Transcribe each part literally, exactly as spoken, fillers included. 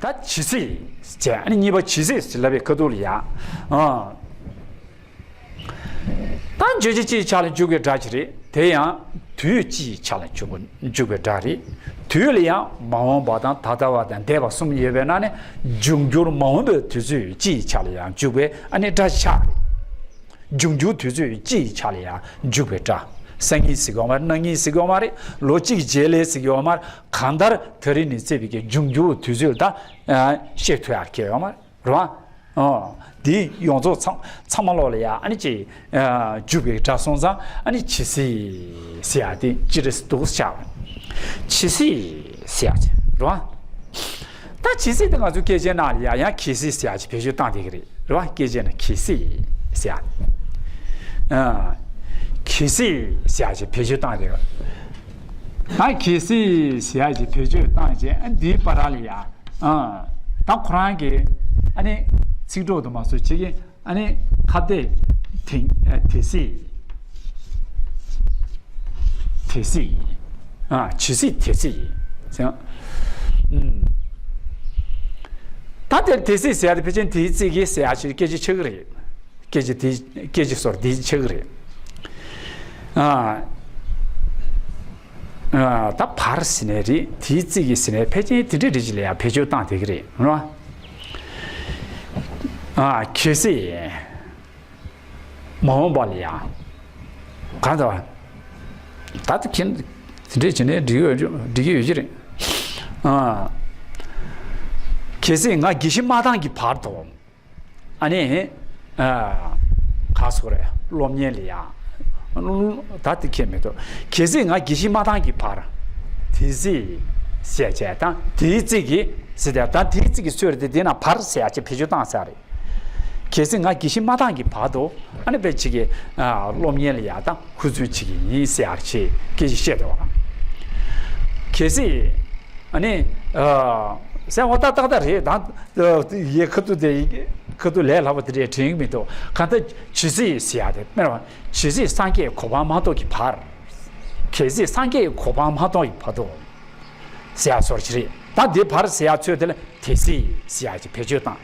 ད་ཇི་སྲིད་ཅེས་ཨ་ནི་གཉིས་པ་ཇི་སྲིད་ཟེར་ལབ་པའི་ཁ་ཐུག་ལ་ཡ། ཨ། ད་བརྗོད་བྱ་སྤྱིའི་ཆ་ལ་འཇུག་པའི་སྒྲ་ཅིག་རེད། དེ་ཡང་དུས་སྤྱིའི་ཆ་ལ་འཇུག་པ་འཇུག་པའི་སྒྲ་རེད། དུས་ལ་ཡང་མ་འོངས་པ་དང་ད་ལྟ་བ་དང་འདས་པ་གསུམ་ཡོད་པའི་ནང་ནས་འབྱུང་འགྱུར་མ་འོངས་པའི་དུས་ཚོད་སྤྱིའི་ཆ་ལ་ཡང་འཇུག་པའི་ཨ་ནི་སྒྲ་ཆགས་རེད། འབྱུང་འགྱུར་དུས་ཚོད་སྤྱིའི་ཆ་ལ་ཡང་འཇུག་པའི་སྒྲ། སང་ཉིན་ཟེར་གྱི་ཡོད་མ་རེད། གནངས་ཉིན་ཟེར་གྱི་ཡོད་མ་རེད། ལོ་གཅིག་རྗེས་ལ་ཟེར་གྱི་ཡོད་མ་རེད། གང་ལྟར་ད་རེས་ནས་བརྩིས་པའི་གི་འབྱུང་འགྱུར་དུས་ཚོད་ད་བཤད་ཐུབ་ཡག་གི་ཡོད་མ་རེད། རེད་བ། ཨོ། འདི་ཡོངས་རྫོགས་ཚང་ཚང་མ་ལོག་ལ་ཡ་ཨ་ནི་ཅིག་འཇུག་པའི་སྒྲ་སོང་ཙང་ཨ་ནི་ཇི་སྲིད་ཟེར་ཡ་དེ་ཅི་རེད་འདུག་ཆགས། ཇི་སྲིད་ཟེར་ཡ་ཅིག་རེད་བ། ད་ཇི་སྲིད་དེ་ང་ཚོ་སྐད་ཆའི་ནང་ལ་ཡ་ཡང་གལ་སྲིད་ཟེར་ཡ་ཅིག་བེད་སྤྱོད་བཏང་བསྡད་ཀྱི་རེད། རེད་བ། སྐད་ཆའི་ནང་གལ་སྲིད་ཟེར་ཡ། ཨ། གལ་སྲིད་ཟེར་ཡ་ཅིག་བེད་སྤྱོད་བཏང་བསྡད་ཀྱི་རེད། ད་གལ་སྲིད་ཟེར་ཡ་ཅིག་བེད་སྤྱོད་བཏང་རྗེས་ཨ་འདིའི་བར་ལ་ཡ། ཨ། ད་ཁོ་རང་གི་ཨ་ནི་ཚིག་གྲོགས་དུ་མ་སོ་ཅིག་གིས་ཨ་ནི་ཁ་གཏད་དེ་དེ་སྲིད། དེ་སྲིད། ཨ། ཇི་སྲིད་དེ་སྲིད་ཟེར། ཨུམ། ད་དེར་དེ་སྲིད་ཟེར་ཡ་དེ་ཕལ་ཆེར་དེའི་ཚིག་གིས་ཟེར་ཡ་ཞིག་སྐད་ཆ་ཆགས་ཀྱི་རེད། སྐད་ཆ་དེ་སྐད་ཆ་སོར་དེ་ཆགས་ཀྱི་རེད། ཨ། ཨ། ད་བར་ཟེར་ནའི་རེད། དེའི་ཚིག་གིས་ཟེར་ནའི་ཕལ་ཆེར་དེ་འདྲའི་རིགས་ཅིག་ལ་ཡང་བེད་སྤྱོད་བཏང་བསྡད་ཀྱི་རེད། རེད་བ། ཨ། གལ་སྲིད། མ་འོངས་པ་ལ་ཡང་། གང་ལྟར། ད་ལྟ་ཁྱེད་དེ་འདྲས་བྱས་ནས་འགྲིག་ཡོད་འགྲིག་གི་ཡོད་ཀྱི་རེད། ཨ། གལ་སྲིད་ང་དགེ་བཤེས་མ་བཏང་གི་བར་དུ། ཨ་ནི། ཨ། ག་སོ་རེད། སློབ་གཉེར་ལ་ཡང་། ད་དེ་ཁྱད་མི་འདུག་གལ་སྲིད་ང་དགེ་བཤེས་མ་བཏང་གི་བར། དེ་སྲིད། ཟེར་བྱས་དང་དེའི་ཚིག་གིས་ཟེར་ཏེ་ད་དེའི་ཚིག་གིས་སུས་རེད་དེ་དེ་ན་བར་ཟེར་ཡ་ཅིག་བེད་སྤྱོད་བཏང་ས་རེད། གལ་སྲིད་ང་དགེ་བཤེས་མ་བཏང་གི་བར་དུ་ཨ་ནི་དཔེ་ཅིག་གིས་སློབ་གཉེར་ལ་ཡ་དང་ཧུར་བརྩོན་བྱེད་ཀྱི་ཡིན་ཟེར་ཡ་ཅིག་སྐད་ཆ་བཤད་དེ་བ། གལ་སྲིད། ཨ་ནི། ཟེར་བ་ད་ཏག་ཏག་རེད་ད། ཡེ་ཁ་ཐུག་དེ་ཁ་ཐུག་ལས་སླ་བ་དེ་རེད་དྲན་གྱི་མི་འདུག་གང་ལྟར་ཇི་སྲིད་ཟེར་ཡ་དེ་སྨྲས་པ་ཇི་སྲིད་སངས་རྒྱས་གོ་འཕང་མ་ཐོབ་ཀྱི་བར། གལ་སྲིད་སངས་རྒྱས་གོ་འཕང་མ་ཐོབ་ཀྱི་བར་དུ། ཟེར་ཡ་སོར་ཅི་རེད་ད་འདི་བར་ཟེར་ཡ་ཚོད་དེ་ལ་དེ་སྲིད་ཟེར་ཡ་ཅིག་བེད་སྤྱོད་བཏང་།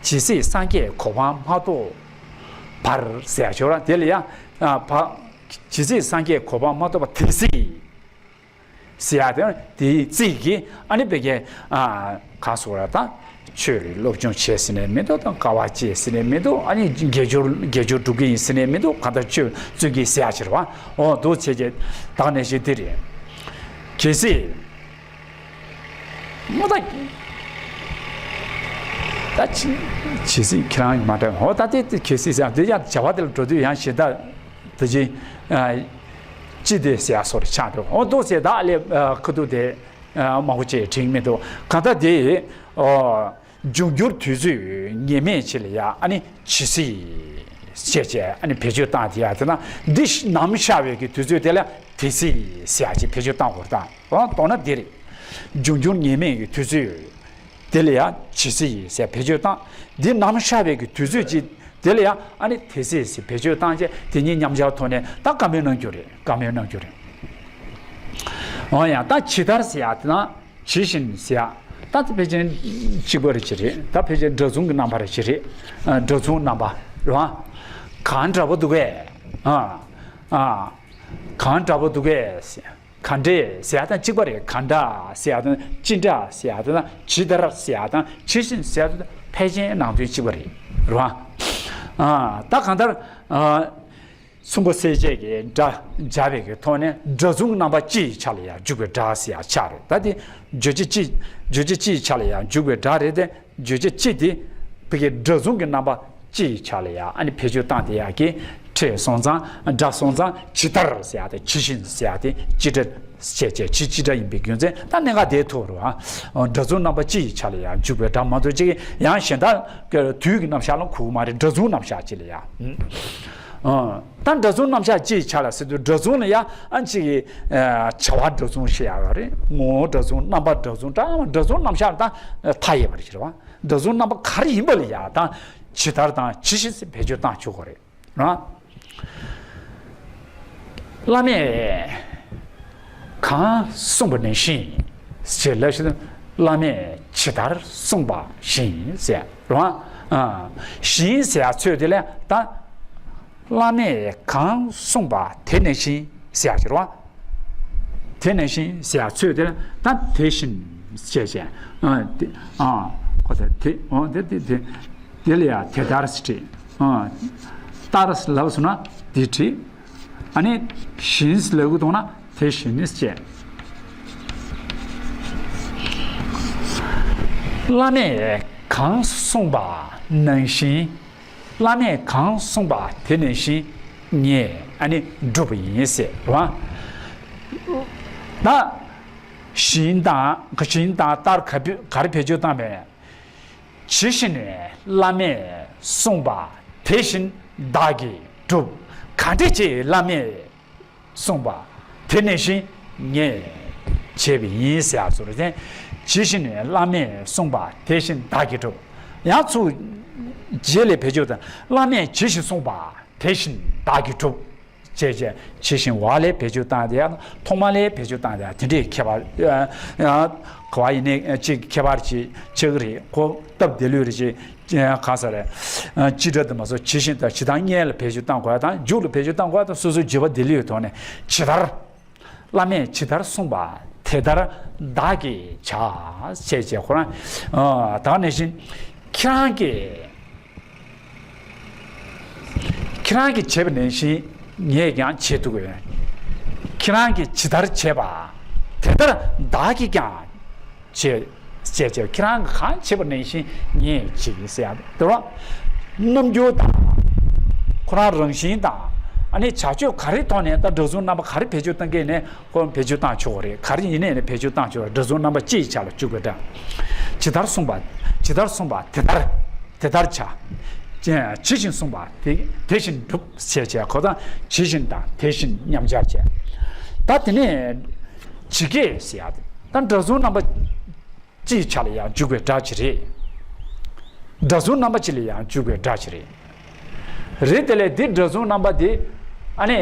ཇི་སྲིད་སངས་རྒྱས་གོ་འཕང་མ་ཐོབ་བར་ཟེར་ཡ་ཅིག་ཡོད་ར་དེ་ལ་ཡ། བ། ཇི་སྲིད་སངས་རྒྱས་གོ་འཕང་མ་ཐོབ་པ་དེ་སྲིད། ཟེར་ཡ་དེ་དེའི་ཚིག་གིས་ཨ་ནི་བེ་གའི་ག་སོ་ར་ད། ཆོས་ལ་སློབ་སྦྱོང་བྱས་ཟིན་ནས་མི་འདུག་དང་དཀའ་བ་སྤྱད་ཟིན་ནས་མི་འདུག་ཨ་ནི་དགེ་སྦྱོར་དགེ་སྦྱོར་སྒྲུབ་ཀྱི་ཡིན་ཟིན་ནས་མི་འདུག་གང་ལྟར་ཆོས་བཙུན་གྱིས་ཟེར་ཡ་ཕྱིར་བ་འོ་འདུག་བྱས་རྗེས་བདག་ནས་ཤེས་དེ་རེད། གལ་སྲིད། མོ་ད། ད་ཅི་ཇི་སྲིད་ཁྱེད་རང་མ་དྲན་འོ་ད་དེ་དེ་གལ་སྲིད་ཟེར་དེ་ཡང་བྱ་བ་དེ་ལ་འགྲོ་དུས་ཡང་ཞེ་ད་དེ་ཅི། ཅི་དེ་ཟེར་ཡ་སོར་ཆགས་འགྲོ་འོ་འདུག་ཟེར་བདག་ལས་ཁ་ཐུག་དེ་མང་པོ་ཅིག་དྲན་མི་འདུག་གང་ལྟར་དེ། འབྱུང་འགྱུར་དུས་ཚོད་ངེས་མེད་ཅིག་ལ་ཡ་ཨ་ནི་ཇི་སྲིད་ཅེས་བྱས་ཨ་ནི་བེད་སྤྱོད་བཏང་དེ་ཡ་དེ་ན་འདི་ནམ་ཤར་བའི་གི་དུས་ཚོད་དེ་ལ་དེ་སྲིད་ཟེར་ཡ་ཅིག་བེད་སྤྱོད་བཏང་དགོས་དང་འོ་མདོར་ན་འདི་རེད། འབྱུང་འགྱུར་ངེས་མེད་ཀྱི་དུས་ཚོད་དེ་ལ་ཡ་ཇི་སྲིད་ཟེར་བེད་སྤྱོད་བཏང་འདི་ནམ་ཤར་བའི་གི་དུས་ཚོད་ཅིག་དེ་ལ་ཡ་ཨ་ནི་དེ་སྲིད་ཟེར་བེད་སྤྱོད་བཏང་རྗེས་དེ་གཉིས་མཉམ་སྦྱར་ཐོག་ནས་ད་བཀའ་མོལ་གནང་རྒྱུ་རེད་བཀའ་མོལ་གནང་རྒྱུ་རེད། འོ་ཡ་ད་ཇི་ལྟར་ཟེར་ཡ་དེ་ན། ཇི་བཞིན་ཟེར་ཡ། ད་དེ་ཕལ་ཆེར་གཅིག་པ་རེ་ཅི་རེད། ད་ཕལ་ཆེར་སྒྲ་མཚུངས་ཀྱི་རྣམ་པ་རེ་ཅི་རེད། ཨ། སྒྲ་མཚུངས་རྣམ་པ་རེད་བ། གང་འདྲ་པོ་འདུག་གས། ཨ། ཨ། གང་འདྲ་པོ་འདུག་གས། ག་འདྲས་ཟེར་ཡ་དང་གཅིག་པ་རེད། ག་འདྲ་ཟེར་ཡ་དང་ཅི་འདྲ་ཟེར་ཡ་དང་ཇི་ལྟར་ཟེར་ཡ་དང་ཇི་བཞིན་ཟེར་ཡ་དང་ཕལ་ཆེར་ནང་དོན་གཅིག་པ་རེད། རེད་བ། ཨ། ད་གང་ལྟར། ཨ། གསུམ་པོ་གསལ་བྱེད་ཀྱི་སྒྲ་སྦྱར་བའི་གི་ཐོག་ནས་སྒྲ་མཚུངས་རྣམ་པ་སྤྱི་ཡི་ཆ་ལ་ཡང་འཇུག་པའི་སྒྲ་ཟེར་ཡ་ཆགས་རེད། ད་དེ་བརྗོད་བྱ་སྤྱི་བརྗོད་བྱ་སྤྱི་ཡི་ཆ་ལ་ཡང་འཇུག་པའི་སྒྲ་རེད་དེ་བརྗོད་བྱ་སྤྱི་དེ་བོད་ཀྱི་སྒྲ་མཚུངས་ཀྱི་རྣམ་པ་སྤྱི་ཡི་ཆ་ལ་ཡང་ཨ་ནི་བེད་སྤྱོད་བཏང་དེ་ཡག་གི་ཕྲད་སོང་ཙང་སྒྲ་སོང་ཙང་ཇི་ལྟར་ཟེར་ཡ་དེ་ཇི་བཞིན་ཟེར་ཡ་དེ་སྤྱི་སྒྲ་བཤད་བྱས་ཇི་སྤྱི་སྒྲ་ཡིན་པའི་རྒྱུ་མཚན་ད་གནད་འགག་དེའི་ཐོག་རུ་ཨ་སྒྲ་མཚུངས་རྣམ་པ་སྤྱི་ཡི་ཆ་ལ་ཡང་འཇུག་པའི་སྒྲ་མ་གཏོགས་གཅིག་ཡང་གཞན་དག་དུས་ཀྱི་རྣམ་གཞག་ལ་གོ་གི་མ་རེད། སྒྲ་མཚུངས་རྣམ་གཞག་སྤྱི་ལ་ཡང་། ཨ། ད་སྒྲ་མཚུངས་རྣམ་གཞག་སྤྱི་ཡི་ཆ་ལ་ཟེར་དུས་སྒྲ་མཚུངས་ལ་ཡ་ཨ་ཅིག་གི་བྱ་བ་སྒྲ་མཚུངས་ཞེས་ཡ་ཡོད་རེད། ངོ་བོ་སྒྲ་མཚུངས་རྣམ་པ་སྒྲ་མཚུངས་སྒྲ་སྒྲ་མཚུངས་རྣམ་གཞག་ལ་ད་མཐའ་ཡས་པ་རེད་ཟེར་བ། སྒྲ་མཚུངས་རྣམ་པ་ག་རེ་ཡིན་པ་ལ་ཡ་ད་ཇི་ལྟར་དང་ཇི་བཞིན་བེད་སྤྱོད་བཏང་ཆོག་གི་རེད། རང་། བླ་མས་གང་གསུངས་པ་ནང་བཞིན་ཞེས་ལབ་ཞིག་བླ་མས་ཇི་ ཇི་ལྟར་གསུངས་པ་བཞིན་ཟེར་རོ། ཨ། བཞིན་ཟེར་ཡ་ཚོད་དེ་ལས་ད། བླ་མས་གང་གསུངས་པ་དེ་ནང་བཞིན་ཟེར་ཡ་ཅིག་རོ། དེ་ནང་བཞིན་ཟེར་ཡ་ཚོད་དེ་ལས་ད་དེ་བཞིན་ཞེས་བྱས། ཨ། དེ། ཨ། ཁོ་དེ་དེ། འོ་དེ་དེ་དེ། དེ་ལ་ཡ་དེ་ལྟར་ཞེས་བྲིས། ཨ། ལྟར་ལབ་སོང་ན་དེ་བྲིས། ཨ་ནི་བཞིན་ལབ་གི་འདུག་ན་དེ་བཞིན་ནི་བྱས། བླ་མས་གང་གསུངས་པ་ནང་བཞིན། བླ་མས་གང་གསུངས་པ་དེ་ནང་བཞིན་ངས་ཨ་ནི་བསྒྲུབས་པ་ཡིན་ཟེར་བ། ད་བཞིན་དང་བཞིན་དང་ལྟར་ག་བེད་ག་རེ་བེད་སྤྱོད་བཏང་བས། ཇི་བཞིན་བླ་མས་གསུངས་པ་དེ་བཞིན་བདག་གིས་བསྒྲུབས། ག་འདྲ་ཅིག་བླ་མས་གསུངས་པ་དེ་ནང་བཞིན་ངས་བྱས་པ་ཡིན་ཟེར་ཡ་ཚོ་རེད། ཇི་བཞིན་བླ་མས་གསུངས་པ་དེ་བཞིན་བདག་གིས་བསྒྲུབས། ཡང་ཚུར་རྗེས་ལ་བེད་སྤྱོད་བཏང་། བླ་མས་ཇི་བཞིན་གསུངས་པ་དེ་བཞིན་བདག་གིས་བསྒྲུབས། ཅེས་བྱས། ཇི་བཞིན་འོག་ལ་བེད་སྤྱོད་བཏང་དེ་ཡང་ཐོག་མ་ལ་བེད་སྤྱོད་བཏང་དེ་ཡང་དེ་འདྲའི་ཁྱད་པར། ཨ། ཨ། ག་བ་ཡིན་ནའི་ཅིག་ཁྱད་པར་ཅིག་ཆགས་ཀྱི་རེད། ཁོ་སྟབས་བདེ་ལོས་རེད་ཅེས། ཨ། གང་ཟེར་རེད། ཨ། སྤྱི་སྒྲ་དུ་མ་སོགས་ཇི་བཞིན་དང་ཇི་ལྟར་སྔོན་ལ་བེད་སྤྱོད་བཏང་དགོས་ཡ་དང་མཇུག་ལ་བེད་སྤྱོད་བཏང་དགོས་ཡ་དང་སོ་སོའི་བརྗོད་པ་བདེ་ལོས་ཐོག་ནས་ཇི་ལྟར། བླ་མས་ཇི་ལྟར་གསུངས་པ་དེ་ལྟར་བདག་གིས་བྱ། ཅེས་བྱས་ཁོ་རང་། ཨ། ད་ག་ནང་བཞིན་ཁྱེད་རང་གིས། ཁྱེད་རང་གིས་བྱས་པ་ནང་བཞིན་ངས་ཀྱང་བྱེད་ཐུབ་ཀྱི་ཡོད། ཁྱེད་རང་གིས་ཇི་ལྟར་བྱས་པ་དེ་ལྟར་བདག་གིས་ཀྱང་བྱེད། ཅེས་བྱས། ཁྱེད་རང་གིས་གང་བྱས་པ་ནང་བཞིན་ངས་བྱེད་ཀྱི་ཟེར་ཡ་དེ་རོ། རྣམ་འགྱུར་དང་། ཁོ་རང་རང་བཞིན་དང་། ཨ་ནི་བྱ་སྤྱོད་ག་རེ་ཐོག་ནས་ད་སྒྲ་མཚུངས་རྣམ་པ་ག་རེ་བེད་སྤྱོད་བཏང་གི་ནས་ཁོ་བེད་སྤྱོད་བཏང་ཆོག་གི་རེད། ག་རེ་ཡིན་ནའི་ནས་བེད་སྤྱོད་བཏང་ཆོག་རེད། སྒྲ་མཚུངས་རྣམ་པ་སྤྱིའི་ཆ་ལ་འཇུག་པའི་སྒྲ། ཇི་ལྟར་གསུངས་པ། ཇི་ལྟར་གསུངས་པ་དེ་ལྟར། དེ་ལྟར་བྱ། ཇི་བཞིན་གསུངས་པ་དེ་དེ་བཞིན་བསྒྲུབ་ཅེས་བྱས། ཁོ་དང་ཇི་བཞིན་དང་དེ་བཞིན་མཉམ་སྦྱར་བྱས། ད་དེ་ནས་ཇི་སྐད་ཟེར་ཡ་དེ། ད་སྒྲ་མཚུངས་རྣམ་པ་སྤྱིའི་ཆ་ལ་ཡང་འཇུག་པའི་སྒྲ་ཅིག་རེད། སྒྲ་མཚུངས་རྣམ་པ་སྤྱི་ལ་ཡང་འཇུག་པའི་སྒྲ་ཅིག་རེད། རེད། དེ་ལས་འདི་སྒྲ་མཚུངས་རྣམ་པ་འདི་ཨ་ནི་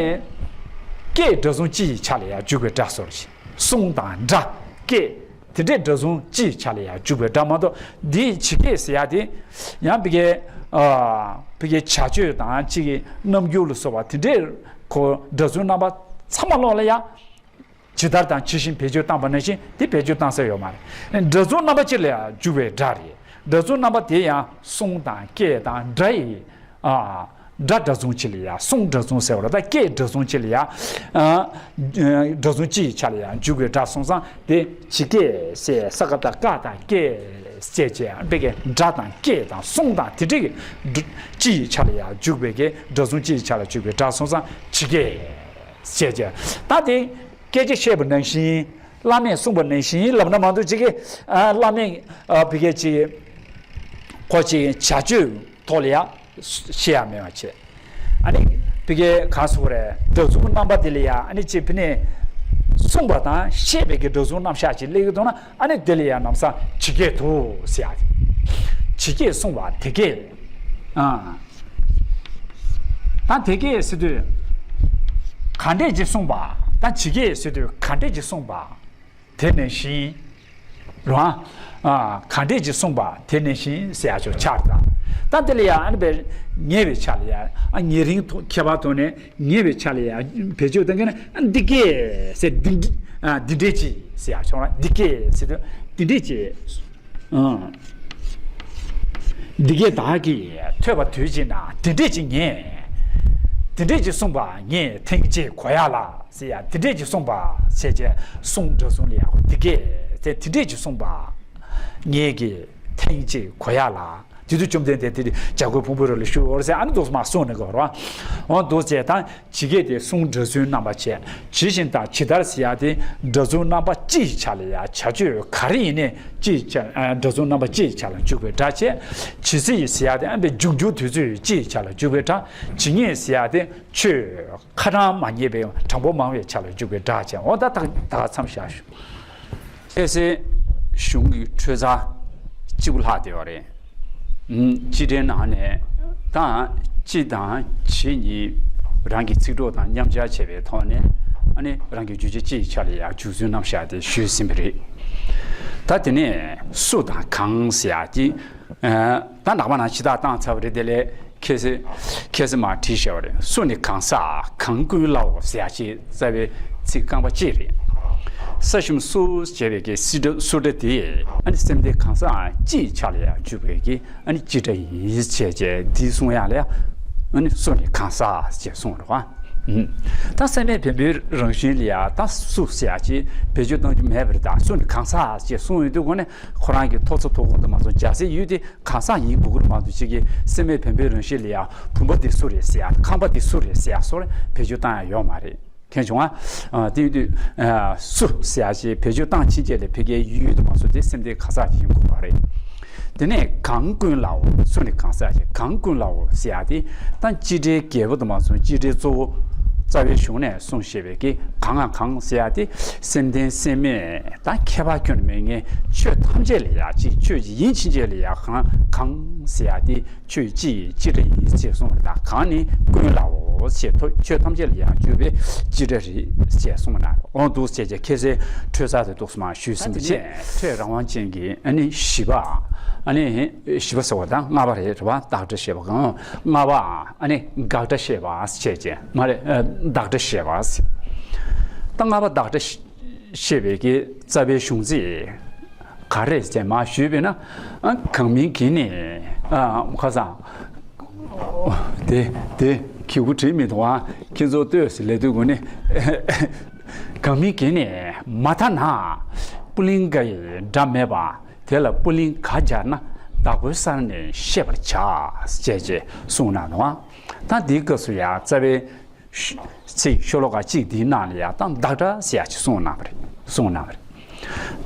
སྐད་སྒྲ་མཚུངས་སྤྱིའི་ཆ་ལ་ཡང་འཇུག་པའི་སྒྲ་སོགས་ཤིག་གསུང་དང་སྒྲ། སྐད་དེ་འདྲའི་སྒྲ་མཚུངས་སྤྱིའི་ཆ་ལ་ཡང་འཇུག་པའི་སྒྲ་མ་གཏོགས། འདིའི་ཇི་སྐད་ཟེར་ཡ་དེ་ཡང་ཕ་གིའི། ཨ། ཕ་གིའི་བྱ་སྤྱོད་དང་གཅིག་གི་རྣམ་འགྱུར་ལ་སོགས་པ་དེ་འདྲའི་ཁོ་སྒྲ་མཚུངས་རྣམ་པ་ཚང་མ་ལོག་ལ་ཡང་། ཇི་ལྟར་དང་ཇི་བཞིན་བེད་སྤྱོད་བཏང་པ་ནང་བཞིན་དེ་བེད་སྤྱོད་བཏང་ས་ཡོད་མ་རེད། སྒྲ་མཚུངས་རྣམ་པ་སྤྱི་ལ་ཡང་འཇུག་པའི་སྒྲ་རེད། སྒྲ་མཚུངས་རྣམ་པ་དེ་ཡང་གསུང་དང་སྐད་དང་སྒྲ་ཡི། ཨ། སྒྲ་སྒྲ་མཚུངས་སྤྱི་ལ་ཡང་གསུང་སྒྲ་མཚུངས་ཟེར་བ་ལ་ད་སྐད་སྒྲ་མཚུངས་སྤྱི་ལ་ཡང་། ཨ། སྒྲ་མཚུངས་སྤྱིའི་ཆ་ལ་ཡང་འཇུག་པའི་སྒྲ་སོང་ཙང་དེ་ཇི་སྐད་ཟེར། ས་ཀ་བཏགས་སྐ་དང་སྐད་ཟེར་བྱས་ཕ་གིའི་སྒྲ་དང་སྐད་དང་གསུང་དང་དེ་འདྲའི་གི་སྤྱིའི་ཆ་ལ་ཡང་འཇུག་པའི་གི་སྒྲ་མཚུངས་སྤྱིའི་ཆ་ལ་འཇུག་པའི་སྒྲ་སོང་ཙང་ཇི་སྐད་ཟེར་བྱས། ད་དེ་སྐད་ཆ་བཤད་པ་ནང་བཞིན། བླ་མས་གསུངས་པ་ནང་བཞིན་ལབ་ན་མ་གཏོགས་ཅིག་གི། ཨ། བླ་མས། ཨ། ཕ་གིའི་ཅིག་ཁོ་ཅིག་བྱ་སྤྱོད་ཐོག་ལ་ཡང་བཤད་ཡ་མེད་པ་བྱས། ཨ་ནི་ཕ་གིའི་གང་ཟེར་དགོས་རེད། སྒྲ་མཚུངས་རྣམ་པ་དེ་ལ་ཡང་ཨ་ནི་ཅིག་ཕ་ནས་གསུངས་པ་དང་བཤད་པའི་གི་སྒྲ་མཚུངས་རྣམ་གཞག་ཅིག་སླེབས་ཀྱི་འདུག་ན། ཨ་ནི་དེ་ལ་ཡང་ལམ་སང་ཇི་སྐད་དུ་ཟེར་ཡ། ཇི་སྐད་གསུངས་པ་དེ་སྐད། ཨ། ད་དེ་སྐད་ཟེར་དུས་ག་འདྲས་ཅིག་གསུངས་པ། ད་ཇི་སྐད་ཟེར་དུས་ག་འདྲས་ཅིག་གསུངས་པ། དེ་ནང་བཞིན། རང་། ཨ། ག་འདྲས་ཅིག་གསུངས་པ་དེ་ནང་བཞིན་ཟེར་ཡ་ཅིག་ཆགས་དང་། ད་དེ་ལ་ཡང་ཨ་ནི་བས་ཉེ་བའི་ཆ་ལ་ཡང་། ཨ། ཉེ་རིང་ཐོག་ཁྱད་པར་ཐོག་ནས་ཉེ་བའི་ཆ་ལ་ཡང་བེད་སྤྱོད་བཏང་གི་ན། ཨ། འདི་སྐད་ཟེར། འདི་འདྲ། ཨ། འདི་འདྲས་ཅིག་ཟེར་ཡ་ཅིག་རང་། འདི་སྐད་ཟེར་དུས་འདི་འདྲས་ཅིག་ཨང་། འདི་སྐད་བདག་གིས་ཐོས་པ་དུས་གཅིག་ན། དེ་འདྲས་ཅིག་ངས། དེ་འདྲས་ཅིག་གསུངས་པ་ངས་ཐེངས་གཅིག་གོ་ཡ་ལ་ཟེར་ཡ། དེ་འདྲས་ཅིག་གསུངས་པ་ཟེར་བྱས་གསུང་སྒྲ་མཚུངས་ལ་ཡང་འདི་སྐད་ཟེར། དེ་འདྲས་ཅིག་གསུངས་པ་ངས་ཀྱིས་ཐེངས་གཅིག་གོ་ཡ་ལ། དེ་དུས་བཅོམ་ལྡན་འདས་དེ་འདྲས་བྱ་རྒོད་ཕུང་པོའི་རི་ལ་བཞུགས་ཡོད་རེད་ཟེར། ཨ་ནི་འདུག་མ་གསུངས་ནས་གོ་ར། འོ་འདུག་ཟེར་དང་། ཇི་སྐད་དེ་གསུང་སྒྲ་མཚུངས་རྣམ་པ་བྱས། ཇི་བཞིན་དང་ཇི་ལྟར་ཟེར་ཡ་དེ་སྒྲ་མཚུངས་རྣམ་པ་སྤྱིའི་ཆ་ལ་ཡ། བྱ་སྤྱོད་ག་རེ་ཡིན་ནའི་སྤྱིའི་ཆ། ཨ། སྒྲ་མཚུངས་རྣམ་པ་སྤྱིའི་ཆ་ལ་འཇུག་པའི་སྒྲ་བྱས། ཇི་སྲིད་ཟེར་ཡ་དེ་ཨ་ནི་འཇུག་འགྱུར་དུས་ཚོད་སྤྱིའི་ཆ་ལ་འཇུག་པའི་སྒྲ། ཇི་སྙེད་ཟེར་ཡ་དེ་ཆོས་ཁ་གྲངས་མ་ངེས་པའི་གྲངས་འབོར་མང་བའི་ཆ་ལ་འཇུག་པའི་སྒྲ་བྱས། འོ་ད་ད་ད་ག་མཚམས་བཞག་ཞུ། ཨེ་སེ་གཞུང་གི་འཕྲོས་ཚར་གཅིག་པུ་ལྷག་བསྡད་པ་རེད། ཨུམ། སྤྱི་སྒྲའི་ནང་ནས་དང་སྤྱི་དང་བྱེད་གཉིས་རང་གི་ཚིག་གྲོགས་དང་མཉམ་སྦྱར་བྱས་པའི་ཐོག་ནས། ཨ་ནི་རང་གི་བརྗོད་བྱ་སྤྱིའི་ཆ་ལ་ཡང་འཇུག་ཚུལ་རྣམ་གཞག་དེ་ཞུས་ཟིན་པ་རེད། ད་དེ་ནས་སུ་དང་གང་ཟེར་ཡག་ཅིག་ད་ནག་པ་ནང་ཕྱི་ཐག་བཏང་ཚར་བ་རེད། དེ་ལས་ཁ་སང་ཁ་སང་མར་བྲིས་བཞག་པ་རེད། སུ་ནི་གང་ཟག་གང་ཀུན་ལའོ་ཟེར་ཡག་ཅིག་རྩ་བའི་ཚིག་རྐང་པ་གཅིག་རེད། ས་ཞབས་སུ་ཞེས་པའི་གི་སི་སྒྲ་སུ་སྒྲ་དེ་ཨ་ནི་སེམས་ལྡན་གང་ཟག་སྤྱིའི་ཆ་ལ་ཡང་འཇུག་པའི་གི་ཨ་ནི་སྤྱི་སྒྲ་ཡིན་ཞེས་བྱས་འདི་གསུང་ཡག་ལ་ཡང་ཨ་ནི་སུ་ནི་གང་ཟག་ཅེས་གསུངས་རེད་བ། ད་སེམས་མེད་བེམ་པོའི་རང་བཞིན་ལ་ཡང་ད་སུ་ཟེར་ཡག་ཅིག་བེད་སྤྱོད་གཏང་རྒྱུ་མེད་པ་རེད། ད་སུ་ནི་གང་ཟག་ཅེས་གསུངས་ཡོང་དུས་སྒོ་ནས་ཁོ་རང་གི་ཐོ་ཚོ་ཐོ་ཁོག་ཏུ་མ་སོང་རྒྱལ་སྲས་ཡུལ་དེ་གང་ཟག་ཡིན་དགོས་ཀྱི་རེད་མ་གཏོགས་ཅིག་གི་སེམས་མེད་བེམ་པོའི་རང་བཞིན་ལ་ཡང་བུམ་པ་འདི་སུ་རེད་ཟེར་ཡག་ཁང་པ་འདི་སུ་རེད་ཟེར་ཡག་སོགས་ལ་བེད་སྤྱོད་གཏང་ཡག་ཡོད་མ་རེད། མཁྱེན་བྱུང་ང་། དེ་ཡིན་དུས་སུ་ཟེར་ཡག་ཅིག་བེད་སྤྱོད་བཏང་ཕྱིན་ཆད་ལ་ཕ་གིའི་ཡུལ་དུ་མ་སོང་དེ་སེམས་ལྡན་གང་ཟག་ཅིག་ཡིན་དགོས་པ་རེད། དེ་ནས་གང་ཀུན་ལའོ། སུ་ནི་གང་ཟག་ཅིག་གང་ཀུན་ལའོ་ཟེར་ཡག་དེ་ད་སྤྱི་སྒྲའི་རྒྱལ་པོ་དུ་མ་སོང་སྤྱི་སྒྲའི་གཙོ་བོ་རྩ་བའི་གཞུང་ནས་གསུངས་བཞག་པའི་གི་གང་ང་གང་ཟེར་ཡག་དེ་སེམས་ལྡན་སེམས་མེད་ད་ཁྱད་པར་ཁྱོན་ནས་མེད་མཁན་ཆོས་ཐམས་ཅད་ལ་ཡག་ཅིག་ཆོས་ཅིག་ཡིན་ཕྱིན་ཆད་ལ་ཡག་གང་གང་ཟེར་ཡག་དེ་ཆོས་སྤྱི་ཡི་སྤྱི་སྒྲ་ཡིན་ཞེས་གསུངས་པ་དང་གང་ནི་ཀུན་ལའོ་ཞེས་ཐོ་ཆོས་ཐམས་ཅད་ལ་ཡང་འཇུག་པའི་སྤྱི་སྒྲ་རེད་ཞེས་གསུངས་ན་འོང་འདུག་ཅེས་ཀྱི་ཁ་སང་འཕྲོས་ས་དེ་འདུག་སེ་མར་ཞུས་ཟིན་པ་བྱས། འཕྲོས་རང་དབང་ཅན་གྱི་ཨ་ནི་བཞི་པ། ཨ་ནི་བཞི་པ་ཟེར་བ་དང་ལྔ་པ་རེད་བ། བདག་སྒྲ་ཞེས་པ་གང་ལྔ་པ། ཨ་ནི་དགག་སྒྲ་ཞེས་པ་ཞེས་བྱས་མ་རེད། བདག་སྒྲ་ཞེས་པ། ད་ལྔ་པ་བདག་སྒྲ་ཞེས་པའི་གི་རྩ་བའི་གཞུང་ཚིག་ག་རེ་རེད་ཅེས་མར་ཞུས་པས་ན། གང་མིན་གྱི་ནི། ཁ་སང་། དེ་དེ་གི་གུ་བྲིས་མི་འདུག་ཨ། ཁྱེད་ཚོ་ལྟོས་ཟེར་ལས་དུས་གུ་ནི། གང་མིན་གྱི་ནི་མ་ཐ་ན། པུ་ལིང་ག་ཡི་སྒྲ་མེད་པ་དེ་ལ་པུ་ལིང་ག་སྦྱར་ན་བདག་པོའི་ས་ནས་ཤེས་པར་བྱ་ཞེས་ཅེས་གསུངས་གནང་འདུག་ཨ། ད་འདིའི་སྐབས་སུ་ཡང་རྩ་བའི། ཚིག་ཤོ་ལོ་ཀ་གཅིག་འདིའི་ནང་ལ་ཡང་ད་བདག་སྒྲ་ཟེར་ཡག་ཅིག་གསུངས་གནང་བ་རེད། གསུངས་གནང་བ་རེད།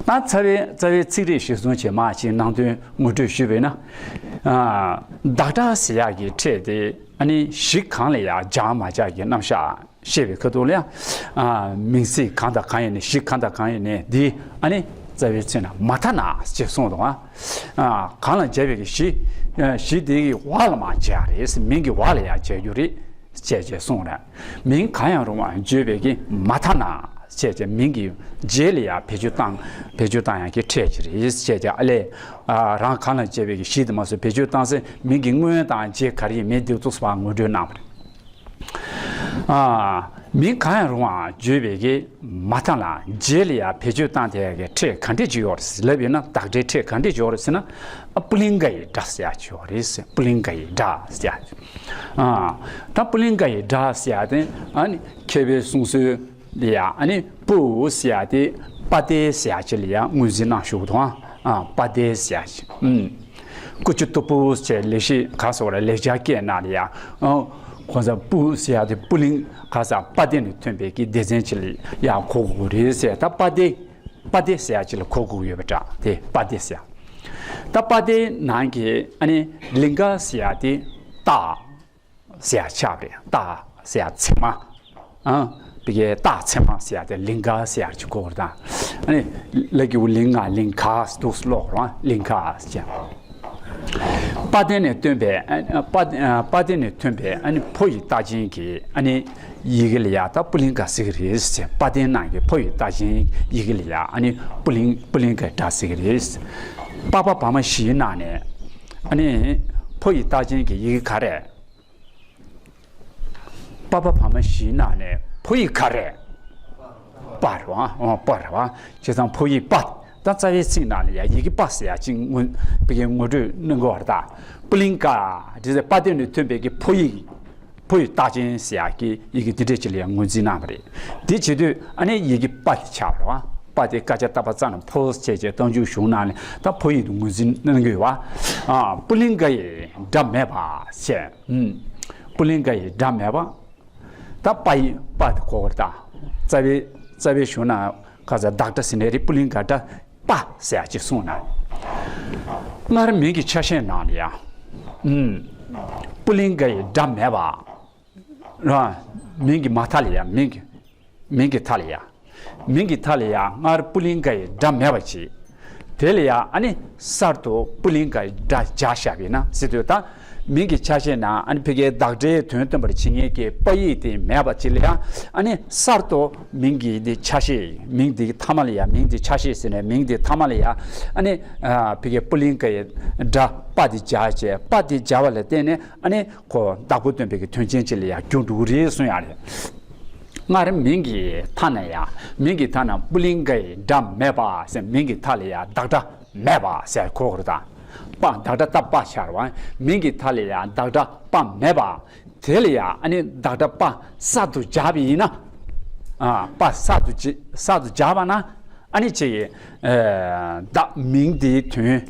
ད་རྩ་བའི་རྩ་བའི་ཚིག་རིས་གཞིར་བཟུང་བྱས་མར་ཅིག་ནང་དོན་ངོ་སྤྲོད་ཞུས་པས་ན། བདག་སྒྲ་ཟེར་ཡག་གི་ཕྲད་དེ་ཨ་ནི་གཞི་གང་ལ་ཡང་སྦྱར་མ་སྦྱར་གྱི་རྣམ་གཞག་བཤད་པའི་ཁ་ཐུག་ལ་ཡང་། མིང་ཚིག་གང་དང་གང་ཡིན་ནའི་གཞི་གང་དང་གང་ཡིན་ནའི་འདི་ཨ་ནི་རྩ་བའི་ཚིག་ནང་མ་ཐ་ན་ཅེས་གསུངས་འདུག་ཨ། གང་ལ་སྦྱར་བའི་གི་གཞི། གཞི་དེ་གི་བ་ལ་མར་སྦྱར་རེད། མིང་གི་བ་ལ་ཡང་སྦྱར་རྒྱུ་རེད། ཅེས་ཅེས་གསུངས་རེད། མིང་གང་ཡང་རུང་བ་བརྗོད་པའི་གི་མ་ཐ་ན་ཅེས་ཅེས་མིང་གི་རྗེས་ལ་ཡང་བེད་སྤྱོད་བཏང་བེད་སྤྱོད་བཏང་ཡག་གི་ཕྲད་ཅིག་རེད་ཅེས་ཅེས་ཨ་ལས། རང་གང་ལ་སྦྱར་བའི་གི་གཞི་དེ་མ་སོགས་བེད་སྤྱོད་བཏང་སའི་མིང་གི་སྔོན་དང་རྗེས་ག་རེ་ཡིན་མིན་འདི་ཚོ་སོགས་ངོ་སྤྲོད་གནང་བ་རེད། མིང་གང་ཡང་རུང་བ་བརྗོད་པའི་གི་མ་ཐ་ན་རྗེས་ལ་ཡང་བེད་སྤྱོད་བཏང་བསྡད་ཡག་གི་ཕྲད་ག་འདྲས་ཅིག་ཡོད་རེད་ལབ་ཡོད་ན་བདག་སྒྲའི་ཕྲད་ག་འདྲས་ཅིག་ཡོད་རེད་ཟེར་ན། ཨ་པུ་ལིང་ག་ཡི་སྒྲ་ཟེར་ཡག་ཅིག་ཡོད་རེད་ཟེར། པུ་ལིང་ག་ཡི་སྒྲ་ཟེར་ཡག་ཨ། ད་པུ་ལིང་ག་ཡི་སྒྲ་ཟེར་ཡག་དེ་ཨ་ནི་མཁས་པའི་གསུང་སྲོལ་ལ་ཡང་ཨ་ནི་པུ་ཟེར་ཡག་དེ་པ་ཏའི་ཟེར་ཡག་ཅིག་ལ་ཡང་ངོས་འཛིན་གནང་བཞུགས་འདུག་ཨ། པ་ཏའི་ཟེར་ཡག་ཅིག་ཀུ་ཅི་ཏུ་པུ་ཟེར་ལེགས་བཤད་ག་སོགས་ལ་ལེགས་སྦྱར་སྐད་ནང་ལ་ཡང་། ཁོ་ཚ་པུ་ཟེར་ཡག་དེ་པུ་ལིང་ག་ས་པ་ཏའི་ནས་ཐོན་པའི་གི་སྡེ་ཚན་ཅིག་ལ་ཡང་གོ་དགོས་རེད་ཟེར། ད་པ་ཏའི་པ་ཏའི་ཟེར་ཡག་ཅིག་ལ་གོ་དགོས་ཡོད་པ་འདྲ། དེ་པ་ཏའི་ཟེར་ཡག་ད་པ་ཏའི་ནང་གི་ཨ་ནི་ལིང་ག་ཟེར་ཡག་དེ་སྟག་ཟེར་ཡག་ཆགས་པ་རེད། སྟག་ཟེར་ཡག་ཚེར་མ། ཨ། པི་ཀའི་སྟག་ཚེར་མ་ཟེར་ཡག་དེ་ལིང་ག་ཟེར་ཡག་ཅིག་གོ་བ་དང་། ཨ་ནི་ལ་གི་གུ་ལིང་ང་ལིང་ག་འདུག་ཀློག་རོགས། ལིང་ག་ཟེར། པ་ཏའི་ནས་ཐོན་པའི་ཨ་པ་པ་ཏའི་ནས་ཐོན་པའི་ཨ་ནི་ཕོ་ཡི་རྟགས་ཅན་གྱི་ཨ་ནི་ཡི་གེ་ལ་ཡང་ད་པུ་ལིང་ག་ཟེར་གི་རེད་ཟེར། པ་ཏའི་ནང་གི་ཕོ་ཡི་རྟགས་ཅན་ཡི་གེ་ལ་ཡང་ཨ་ནི་པུ་ལིང་པུ་ལིང་གའི་སྒྲ་ཟེར་གི་རེད། པ་ཕ་བ་མ་བཞིའི་ནང་ནས་ཨ་ནི་ཕོ་ཡི་རྟགས་ཅན་གྱི་ཡི་གེ་ག་རེ། པ་ཕ་བ་མ་བཞིའི་ནང་ནས་ཕོ་ཡི་ག་རེ། པ་རེད་བ། ཨོ་པ་རེད་བ། བྱས་ཙང་ཕོ་ཡི་པ། ད་རྩ་བའི་ཚིག་ནང་ལ་ཡ་ཡི་གེ་པ་ཟེར་ཡག་ཅིག་ངོ་བོ་གི་ངོ་སྤྲོད་གནང་གི་ཡོད་རེད་ད། པུ་ལིང་ག་དེ་ཟེར་པ་ཏའི་ནས་ཐོན་པའི་གི་ཕོ་ཡི། ཕོ་ཡི་རྟགས་ཅན་ཟེར་ཡག་གི་ཡི་གེ་དེ་འདྲས་ཅིག་ལ་ཡང་ངོས་འཛིན་གནང་བ་རེད། དེ་བྱེད་དུས་ཨ་ནི་ཡི་གེ་པ་དེ་ཆགས་པ་རེད་བ། པ་དེ་ཀ་ཅ་བཏགས་པ་ཙ་ན་ཕོ་ཟེར་བྱས་བྱས་རྟགས་འཇུག་གཞུང་ནང་ནས་ད་ཕོ་ཡི་དུ་ངོས་འཛིན་གནང་གི་ཡོད་བ། ཨ་པུ་ལིང་ག་ཡི་སྒྲ་མེད་པ་ཟེར། ཨུམ། པུ་ལིང་ག་ཡི་སྒྲ་མེད་པ། ད་པ་ཡི་པ་དེ་གོ་བར་ད། རྩ་བའི་རྩ་བའི་གཞུང་ན་ག་ས་བདག་སྒྲ་ཟེར་ནས་རེད། པུ་ལིང་ག་སྒྲ་པ་ཟེར་ཡག་ཅིག་གསུངས་ན། སྔར་མིང་གི་ཆ་ཤས་ནང་ལ་ཡང་། ཨུམ། པུ་ལིང་ག་ཡི་སྒྲ་མེད་པ། ར། མིང་གི་མ་མཐའ་ལ་ཡང་མིང་གི་མིང་གི་མཐའ་ལ་ཡང་། མིང་གི་མཐའ་ལ་ཡང་སྔར་པུ་ལིང་ག་ཡི་སྒྲ་མེད་པ་ཅིག་དེ་ལ་ཡང་ཨ་ནི་གསར་དུ་པུ་ལིང་ག་སྒྲ་སྦྱར་བཞག་པ་ཡིན་ན་ཟེར་དུས། ད་མིང་གི་ཆ་ཤས་ནང་ཨ་ནི་ཕ་གིའི་བདག་སྒྲའི་དོན་སྟོན་པར་བྱེད་མཁན་གྱི་པ་ཡིག་དེ་མེད་པ་ཅིག་ལ་ཡང་ཨ་ནི་གསར་དུ་མིང་གི་འདི་ཆ་ཤས། མིང་འདི་གི་མཐའ་མ་ལ་ཡང་མིང་འདི་ཆ་ཤས་ཟེར་ནས་མིང་འདི་མཐའ་མ་ལ་ཡང་ཨ་ནི་ཨ་ཕ་གིའི་པུ་ལིང་ག་ཡི་སྒྲ་པ་འདི་སྦྱར་བྱས། པ་འདི་སྦྱར་བ་ལ་བརྟེན་ནས་ཨ་ནི་ཁོ་བདག་པོ་སྟོན་པའི་གི་དོན་ཅན་ཅིག་ལ་ཡང་འགྱུར་འགྲོ་གི་རེད་གསུང་ཡ་རེད། སྔར་མིང་གི་མཐའ་ན་ཡང་མིང་གི་མཐའ་ན་པུ་ལིང་ག་ཡི་སྒྲ་མེད་པ་ཟེར། མིང་གི་མཐའ་ལ་ཡང་བདག་སྒྲ་མེད་པ་ཟེར་གོ་དགོས་རེད་ད། པ་བདག་སྒྲ་ད་པ་ཆགས་རེད་བ། མིང་གི་མཐའ་ལ་ཡང་བདག་སྒྲ་པ་མེད་པ། དེ་ལ་ཡང་ཨ་ནི་བདག་སྒྲ་པ་གསར་དུ་སྦྱར་བ་ཡིན་ན། ཨ་པ་གསར་དུ་སྦྱ- གསར་དུ་སྦྱར་བ་ན། ཨ་ནི་ཅིག་ཨ་བདག་མིང་དེའི་དོན།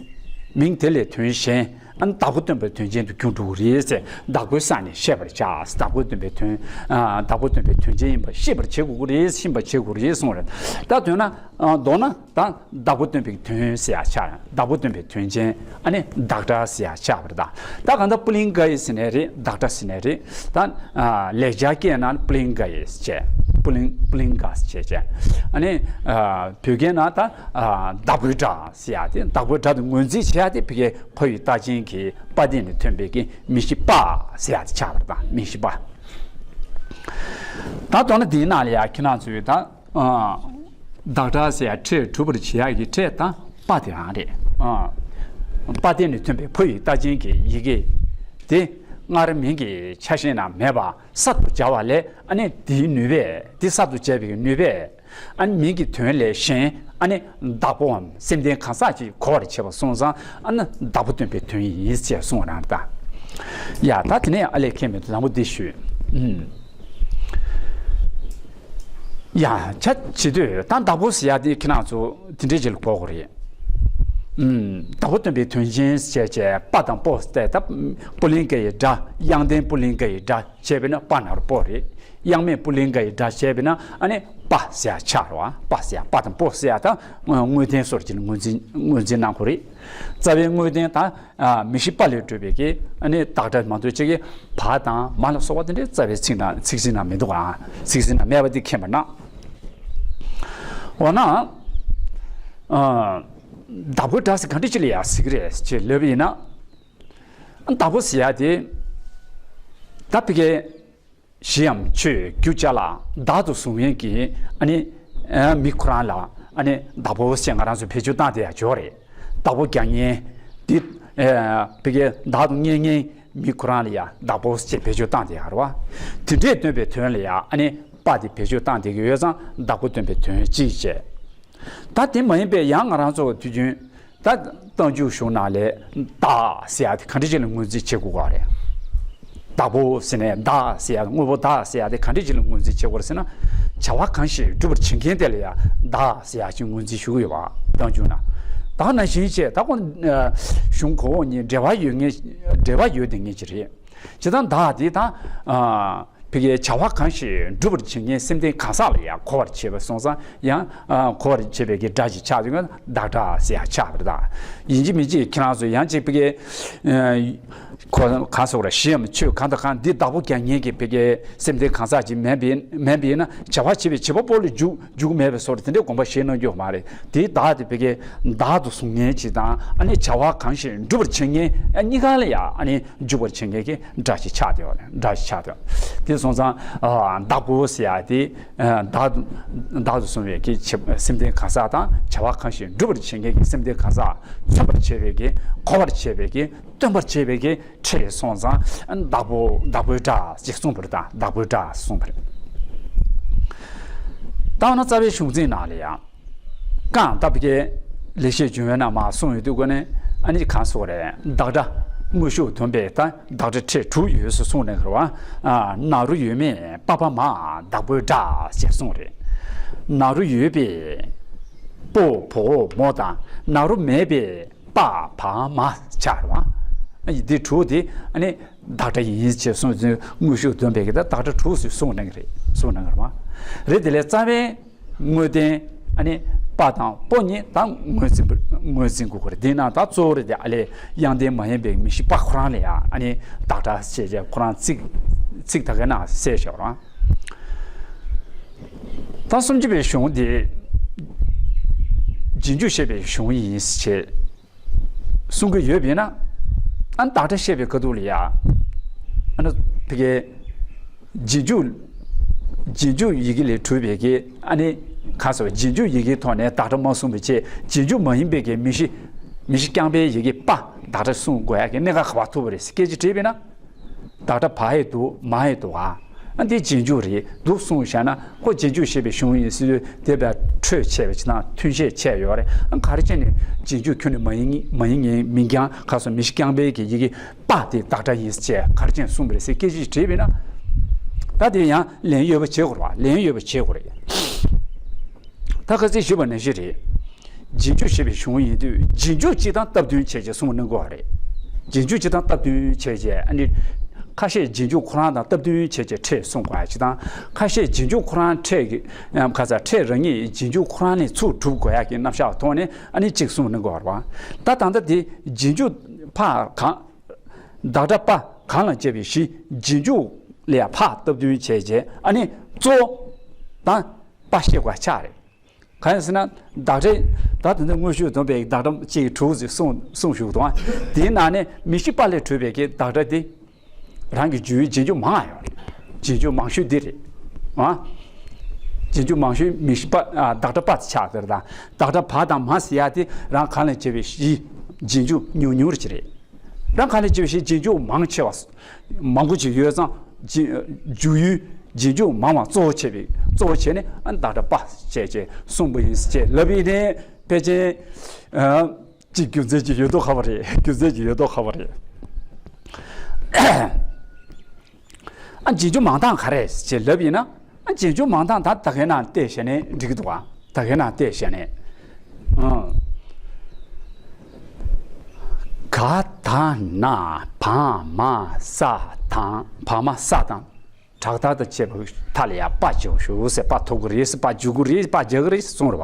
མིང་དེ་ལས་དོན་གཞན། ཨ་ནི་བདག་པོ་སྟོན་པའི་དོན་ཅན་དུ་འགྱུར་འགྲོ་གི་རེད་ཟེར། བདག་པོའི་ས་ནས་བཤད་པར་བྱ། བདག་པོ་སྟོན་པའི་དོན། ཨ་བདག་པོ་སྟོན་པའི་དོན་ཅན་ཡིན་པ་ཤེས་པར་བྱེད་དགོས་ཀྱི་རེད། ཤེས་པར་བྱེད་དགོས་རེད་གསུངས་རེད། ད་དོན་ན་ཨ་མདོར་ན་ད་བདག་པོ་སྟོན་པའི་དོན་ཟེར་ཡ་ཆགས། བདག་པོ་སྟོན་པའི་དོན་ཅན། ཨ་ནི་བདག་སྒྲ་ཟེར་ཡ་ཆགས་པ་རེད་ད། ད་གང་ལྟར་པུ་ལིང་ག་ཡི་ཟེར་ནའི་རེད། བདག་སྒྲ་ཟེར་ནའི་རེད། ད་ཨ་ལེགས་སྦྱར་སྐད་ནང་པུ་ལིང་ག་ཡི་བྱས། པུ་ལིང་པུ་ལིང་ག་བྱས་བྱས། ཨ་ནི་ཨ་བོད་སྐད་ནང་ད་ཨ་བདག་པོའི་སྒྲ་ཟེར་ཡ་དེ། བདག་པོའི་སྒྲ་དེ་ངོས་འཛིན་བྱེད་ཡ་དེ་ཕ་གིའི་ཕ་ཡི་རྟགས་ཅན་གྱི་པ་སྡེ་ནས་ཐོན་པའི་གི་མིང་གཞི་པ་ཟེར་ཡ་དེ་ཆགས་པ་རེད་ད། མིང་གཞི་པ། ད་མདོར་ན་དེའི་ནང་ལ་ཡ་ཁྱེད་རང་ཚོས་ད། ཨ། བདག་སྒྲ་ཟེར་ཡ་ཕྲད་གྲུབ་པར་བྱེད་ཡ་གི་ཕྲད་དང་པ་དེ་རང་རེད། ཨ། པ་སྡེ་ནས་ཐོན་པའི་ཕ་ཡི་རྟགས་ཅན་གྱི་ཡི་གེ་དེ་སྔར་མིང་གི་ཆ་ཤས་ནང་མེད་པ་གསར་དུ་སྦྱར་བ་ལས། ཨ་ནི་དེའི་ནུས་པས། དེ་གསར་དུ་སྦྱར་བའི་གི་ནུས་པས། ཨ་ནི་མིང་གི་དོན་ལས་གཞན། ཨ་ནི་བདག་པོའམ་སེམས་ལྡན་གང་ཟག་ཅིག་གོ་བར་བྱེད་པ་སོང་ཙང་། ཨ་ནི་བདག་པོ་སྟོན་པའི་དོན་ཡིན་ཅེས་གསུངས་པ་རང་རེད་ད། ཡ་ད་དེ་ནས་ཨ་ལས་མཁན་མེད་དུ་དང་པོ་འདི་ཞུས། ཨུམ། ཡ་ཆ་བྱེད་དུས་ད་བདག་པོ་ཟེར་ཡ་དེ་ཁྱེད་རང་ཚོ་དེ་འདྲའི་རྗེས་ལ་གོ་དགོས་རེད། ཨུམ། བདག་པོ་སྟོན་པའི་དོན་ཅན་ཟེར་བྱས་པ་དང་པོ་ཟེར་ད། པུ་ལིང་ག་ཡི་སྒྲ། དབྱངས་ལྡན་པུ་ལིང་ག་ཡི་སྒྲ་བྱས་པས་ན་པ་ན་རོ་པོ་རེད། དབྱངས་མེད་པུ་ལིང་ག་ཡི་སྒྲ་བྱས་པས་ན་ཨ་ནི་པ་ཟེར་ཡ་ཆགས་རེད་བ། པ་ཟེར་ཡ། པ་དང་པོ་ཟེར་ཡ་ད་དངོས་བསྟན་སོར་གྱི་ངོས་འཛིན་ངོས་འཛིན་གནང་དགོས་རེད། རྩ་བའི་དངོས་བསྟན་ད་ཨ་མིང་གཞི་པ་ལས་གྲུབ་པའི་གི་ཨ་ནི་བདག་སྒྲ་མ་གཏོགས་ཅིག་གི་བ་དང་མ་ལ་སོགས་པ་དེ་འདྲའི་རྩ་བའི་ཚིག་ནང་ཚིག་ཟིན་ན་མི་འདུག་ཨ། ཚིག་ཟིན་ན་མེད་པ་འདི་མཁྱེན་པ་ན། འོ་ན། ཨ། བདག་པོའི་སྒྲ་ཟེར་ག་འདྲ་ཅིག་ལ་ཡ་ཟེར་གི་རེད་ཅེས་ལབ་པ་ཡིན་ན། བདག་པོ་ཟེར་ཡ་དེ། ད་ཕ་གི་གཞིའམ་ཆོས་རྒྱུ་ཅ་ལག་བདག་ཏུ་བཟུང་མཁན་གྱི་ཨ་ནི་ཨ་མི་ཁོ་རང་ལ་ཨ་ནི་བདག་པོ་ཟེར་ང་རང་ཚོས་བེད་སྤྱོད་བཏང་བསྡད་ཡ་ཅིག་ཡོད་རེད། བདག་པོ་རྒྱག་མཁན་དེ་ཨ་ཕ་གི་བདག་ཏུ་ངེས་མཁན་མི་ཁོ་རང་ལ་ཡ་བདག་པོ་ཟེར་བེད་སྤྱོད་བཏང་བསྡད་ཡ་རེད་བ། དེ་འདྲས་སྟོན་པའི་དོན་ལ་ཡ་ཨ་ནི་པ་དེ་བེད་སྤྱོད་བཏང་བསྡད་ཀྱི་ཡོད་ཙང་བདག་པོ་སྟོན་པའི་དོན་གཅིག་བྱས། ད་དེ་མ་ཡིན་པའི་ཡང་ང་རང་ཚོ་དུས་རྒྱུན་ད་རྟགས་འཇུག་གཞུང་ནང་ལས་བདག་ཟེར་ཡ་དེ་ག་འདྲ་ཅིག་ལ་ངོས་འཛིན་བྱེད་དགོས་ག་རེད། བདག་པོ་ཟེར་ནས་བདག་ཟེར་ཡ་དངོས་པོ་བདག་ཟེར་ཡ་དེ་ག་འདྲ་ཅིག་ལ་ངོས་འཛིན་བྱེད་དགོས་རེད་ཟེར་ན། བྱ་བ་གང་ཞིག་སྒྲུབ་པར་བྱེད་མཁན་དེ་ལ་ཡ་བདག་ཟེར་ཡ་ཅིག་ངོས་འཛིན་ཞུ་གི་ཡོད་པ། རྟགས་འཇུག་ན་བདག་ནང་བཞིན་བྱས། ད་ཁོ་གཞུང་གོང་འོག་གཉིས་འབྲེལ་བ་ཡོད་ངེས། འབྲེལ་བ་ཡོད་བསྡད་ངེས་ཅིག་རེད། བྱས་ཙང་བདག་དེ་ད་ཨ། ཕ་གིའི་བྱ་བ་གང་ཞིག་སྒྲུབ་པར་བྱེད་མཁན་སེམས་ལྡན་གང་ཟག་ལ་ཡང་གོ་བར་བྱེད་པ་སོང་ཙང་ཡང་ཨ་གོ་བར་བྱེད་པའི་གི་སྒྲ་ཞིག་ཆགས་དུས་ན་བདག་སྒྲ་ཟེར་ཡང་ཆགས་པ་རེད་ད། ཡིན་གཅིག་མིན་གཅིག་ཁྱེད་རང་ཚོ་ཡང་གཅིག་ཕ་གིའི་ཨ་གོ་གང་ཟེར་བ་རེད། གཞིའམ་ཆོས་གང་དང་གང་འདི་བདག་པོ་རྒྱག་མཁན་གྱི་ཕ་གིའི་སེམས་ལྡན་གང་ཟག་ཅིག་མིན་པ་མིན་པ་ཡིན་ན། བྱ་བ་བྱེད་པའི་བྱེད་པ་པོ་ལ་འཇུག་འཇུག་མེད་པའི་བཟོ་འདྲ་དེ་འདྲའི་དགོངས་པ་བཞེས་གནང་རྒྱུ་མ་རེད། དེའི་བདག་དེ་ཕ་གིའི་བདག་ཏུ་བཟུང་མཁན་ཅིག་དང་། ཨ་ནི་བྱ་བ་གང་ཞིག་སྒྲུབ་པར་བྱེད་མཁན་ཨ་གཉིས་ཀ་ལ་ཡང་ཨ་ནི་འཇུག་པར་བྱེད་མཁན་གྱི་སྒྲ་ཞིག་ཆགས་བསྡད་ཡོད་རེད། སྒྲ་ཞིག་ཆགས་བསྡད་ཡོད། དེ་སོང་ཙང་ཨ་བདག་པོ་ཟེར་ཡ་དེ་ཨ་བདག་བདག་ཏུ་བཟུང་བའི་གི་བྱེད་སེམས་ལྡན་གང་ཟག་དང་། བྱ་བ་གང་ཞིག་སྒྲུབ་པར་བྱེད་མཁན་གྱི་སེམས་ལྡན་གང་ཟག་མཚོན་པར་བྱེད་པའི་གི་གོ་བར་བྱེད་པའི་གི་སྟོན་པར་བྱེད་པའི་གི་ཕྲད་སོང་ཙང་། བདག་པོ་བདག་པོའི་སྒྲ་ཅེས་གསུངས་པ་རེད་ད། བདག་པོའི་སྒྲ་གསུངས་པ་རེད། ད་འོ་ན་རྩ་བའི་གཞུང་ཚིག་ནང་ལ་ཡང་། གང་ལྟ་བུའི་ལེགས་བཤད་ལྗོན་དབང་ནང་མར་གསུངས་ཡོད་དུས་ཀ་ནས་ཨ་ནི་གང་ཟེར་རེད། བདག་སྒྲ་དངོས་ཤུགས་བསྡོམས་པས་ད། བདག་སྒྲ་ཕྲད་དྲུག་ཡོད་ཟེར་གསུངས་ནས་རེད་བ། ཨ་ན་རོ་ཡོད་མེད་པ་ཕ་མ་བདག་པོའི་སྒྲ་ཞེས་གསུངས་རེད། ན་རོ་ཡོད་པས་པོ་བོ་མོ་དང་། ན་རོ་མེད་པས་པ་བ་མ་ཆགས་རེད་བ། ཨ་ནི་འདི་དྲུག་དེ་ཨ་ནི་བདག་སྒྲ་ཡིན་ཞེས་གསུངས་ཚུལ་དངོས་ཤུགས་བསྡོམས་པའི་གི་ད་བདག་སྒྲ་དྲུག་ཟེར་གསུངས་གནང་གི་རེད། གསུངས་གནང་གི་རེད་བ། རེད། དེ་ལས་རྩ་བའི་དངོས་བསྟན་ཨ་ནི་པ་དང་པོ་གཉིས་ད་ངོས་འཛིན་པ་ངོས་འཛིན་དགོས་ཀྱི་རེད། དེས་ན་ད་གཙོ་བོ་རེད་དེ་ཨ་ལས་དབྱངས་ལྡན་མ་ཡིན་པའི་མིང་གཞི་པ་ཁོ་རང་ལ་ཡང་ཨ་ནི་བདག་སྒྲ་ཞེས་བྱས་ཁོ་རང་ཚིག་ཚིག་ད་གའི་ནང་གསལ་བཞག་རང་། ད་སུམ་ཅུ་པའི་གཞུང་འདི་ རྗེས་འཇུག་བཤད་པའི་གཞུང་ཡིན་ཞེས་གསུང་གི་ཡོད་པས་ན། ཨ་ནི་བདག་སྒྲ་བཤད་པའི་ཁ་ཐུག་ལ་ཡ། ཨ་ནི་ཕ་གིའི་རྗེས་འཇུག་རྗེས་འཇུག་ཡི་གེ་ལས་གྲུབ་པའི་གི་ཨ་ནི་ག་སོ་རྗེས་འཇུག་ཡི་གེའི་ཐོག་ནས་བདག་སྒྲ་མ་གསུངས་པའི་ཆེད་རྗེས་འཇུག་མ་ཡིན་པའི་གི་མི་གཞི་མི་གཞི་རྐྱང་པའི་ཡི་གེ་པ་བདག་སྒྲ་གསུང་དགོས་ཡ་གི་གནད་འགག་ག་པར་ཐུག་པ་རེད་ཟེར་སྐད་ཆ་དྲིས་པས་ན། བདག་སྒྲ་བ་ཡི་འདུག་མ་ཡི་འདུག་ཨ། ཨ་འདི་རྗེས་འཇུག་རེད་འདུག་གསུངས་བཞག་ན་ཁོ་རྗེས་འཇུག་བཤད་པའི་གཞུང་ཡིན་ཟེར་དུས་དེ་བས་འཕྲོས་ཆད་པ་ཅིག་དང་ཐུན་ཆད་ཆད་ཡོད་རེད། ཨ་ག་རེ་བྱས་ནས་རྗེས་འཇུག་ཁྱོན་ནས་མ་ཡིན་མ་ཡིན་ངེས་མིན་ཀྱང་ག་སོ་མི་གཞི་རྐྱང་པའི་གི་ཡི་གེ་པ་དེ་བདག་སྒྲ་ཡིན་ཟེར་ག་རེ་བྱས་ནས་གསུངས་པ་རེད་ཟེར་སྐད་ཆ་ཅིག་དྲིས་པས་ན། ད་དེ་ཡང་ལན་ཡོད་པ་བྱེད་དགོས་རེད་བ། ལན་ཡོད་པ་བྱེད་དགོས་རེད། ད་ཁ་སང་ཞུས་པ་ནང་བཞིན་རེད། རྗེས་འཇུག་ཞེས་པའི་གཞུང་ཡིན་དུས་རྗེས་འཇུག་སྤྱི་དང་སྟབས་བསྟུན་བྱས་རྗེས་གསུངས་གནང་དགོས་པ་རེད། རྗེས་འཇུག་སྤྱི་དང་སྟབས་བསྟུན་བྱས་རྗེས་ཨ་ནི། ཁ་ཤས་རྗེས་འཇུག་ཁོ་རང་དང་སྟབས་བསྟུན་བྱས་རྗེས་ཕྲད་གསུངས་དགོས་ཡ་གཅིག་དང་། ཁ་ཤས་རྗེས་འཇུག་ཁོ་རང་ཕྲད་ཀྱི་ཁ་ཚ་ཕྲད་རང་ཉིད་རྗེས་འཇུག་ཁོ་རང་ནས་ཚུར་གྲུབ་དགོས་ཡ་གི་རྣམ་གཞག་ཐོག་ནས་ཨ་ནི་གཅིག་གསུངས་གནང་དགོས་པ་རེད་བ། ད་ད་ལྟ་དེ་རྗེས་འཇུག་ཕ་གང་། བདག་སྒྲ་པ་གང་ལ་བྱས་པའི་གཞི་རྗེས་འཇུག་ལས་ཕ་སྟབས་བསྟུན་བྱས་རྗེས་ཨ་ནི་གཙོ་བོ་དང་པ་ཤེས་དགོས་ཆགས་རེད། གང་ཡིན་ཟེར་ན་བདག་སྒྲ་ད་དེ་འདྲ་དངོས་ཤུགས་སྡོམ་པའི་བདག་སྒྲ་གཅིག་དྲུག་ཟེར་གསུངས་གསུངས་བཞུགས་དང་དེའི་ནང་ནས་མི་གཞི་པ་ལས་གྲུབ་པའི་གི་བདག་སྒྲ་དེ་རང་གི་རྗེས་རྗེས་འཇུག་མང་ཡོད་རེད། རྗེས་འཇུག་མང་ཤོས་འདི་རེད། ཨ། རྗེས་འཇུག་མང་ཤོས་མི་གཞི་པ་ཨ་བདག་སྒྲ་པ་དེ་ཆགས་ཟེར་དང་བདག་སྒྲ་བ་དང་མ་ཟེར་ཡ་དེ་རང་གང་ལས་བྱས་པའི་གཞི་རྗེས་འཇུག་ཉུང་ཉུང་རེ་ཅིག་རེད། རང་ག་ལ་ཅིག་བྱེད་རྗེས་འཇུག་མང་ཆེ་བ། མང་པོ་ཅིག་ཡོད་ཙང་། རྗེས་འཇུག་ཡུལ་རྗེས་འཇུག་མང་བ་གཙོ་བོ་བྱས་པའི་གཙོ་བོ་བྱས་ནས་ཨ་བདག་སྒྲ་པ་བྱས་བྱས་གསུངས་པ་ཡིན་ཅེས་ལབ་ཡིན་ནའི་ཕལ་ཆེར། ཅིག་རྒྱུ་མཚན་ཅིག་ཡོད་མདོག་ཁ་པོ་རེད། རྒྱུ་མཚན་ཅིག་ཡོད་མདོག་ཁ་པོ་རེད། ཨ་རྗེས་འཇུག་མང་སྟངས་ག་རེ་ཅེས་ལབ་ཡིན་ན། ཨ་རྗེས་འཇུག་མང་སྟངས་ད་ད་གའི་ནང་བལྟས་བྱས་ནས་འགྲིག་གི་འདུག་ག་ད་གའི་ནང་བལྟས་བྱས་ནས། ཨང་། ག་ད་ན་བ་མ་ས་དང་བ་མ་ས་དང་། དྲག་མཐའ་དང་བཅས་པའི་མཐའ་ལ་ཡང་པ་བྱའོ་ཞུ་ཟེར་པ་ཐོབ་ཀྱི་རེད་ཟེར་པ་འཇུག་གི་རེད་པ་རྒྱག་གི་རེད་ཟེར་གསུངས་རེད་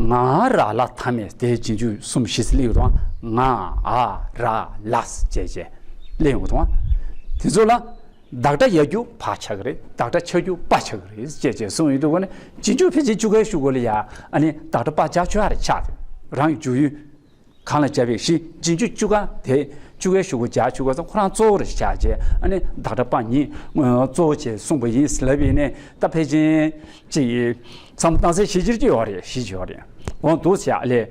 བ། ང་ར་ལ་ཐ་མས་དེའི་རྗེས་འཇུག་གསུམ་བཞི་ཟེར་སླེབས་ཡོད་དང་ང་ཨ་ར་ལ་ཟེར་བྱས་བྱས་སླེབས་ཡོང་གི་འདུག་བ། དེ་ཚོ་ལ། བདག་སྒྲ་ཡར་རྒྱུ་བ་ཆགས་ཀྱི་རེད། བདག་སྒྲ་ཆ་རྒྱུ་པ་ཆགས་ཀྱི་རེད་ཅེས་ཅེས་གསུངས་ཡོད་དུས་ཀ་ནས་རྗེས་འཇུག་ཕལ་ཆེར་བཅུ་ཁའི་གཞུག་གུ་ལ་ཡ་ཨ་ནི་བདག་སྒྲ་པ་སྦྱར་ཆོག་ཡ་རེད་ཆགས་ཏེ་རང་གི་འཇུག་ཡུལ་གང་ལ་སྦྱར་བའི་གཞི་རྗེས་འཇུག་བཅུ་ཁ་དེ་བཅུ་ཁའི་གཞུག་གུ་སྦྱར་ཆོག་ག་ཙང་ཁོ་རང་གཙོ་བོ་རེད་ཆགས་རྗེས་ཨ་ནི་བདག་སྒྲ་པ་ཉིད་གཙོ་བོ་ཅེས་གསུངས་པ་ཡིན་ལབ་ཡིན་ནས་ད་ཕལ་ཆེར་ཅིག་བསམ་བློ་བཏང་སའི་གཞི་གཅིག་ཡོད་རེད་གཞི་གཅིག་ཡོད་རེད། འོང་འདུག་ཟེར་ཨ་ལས།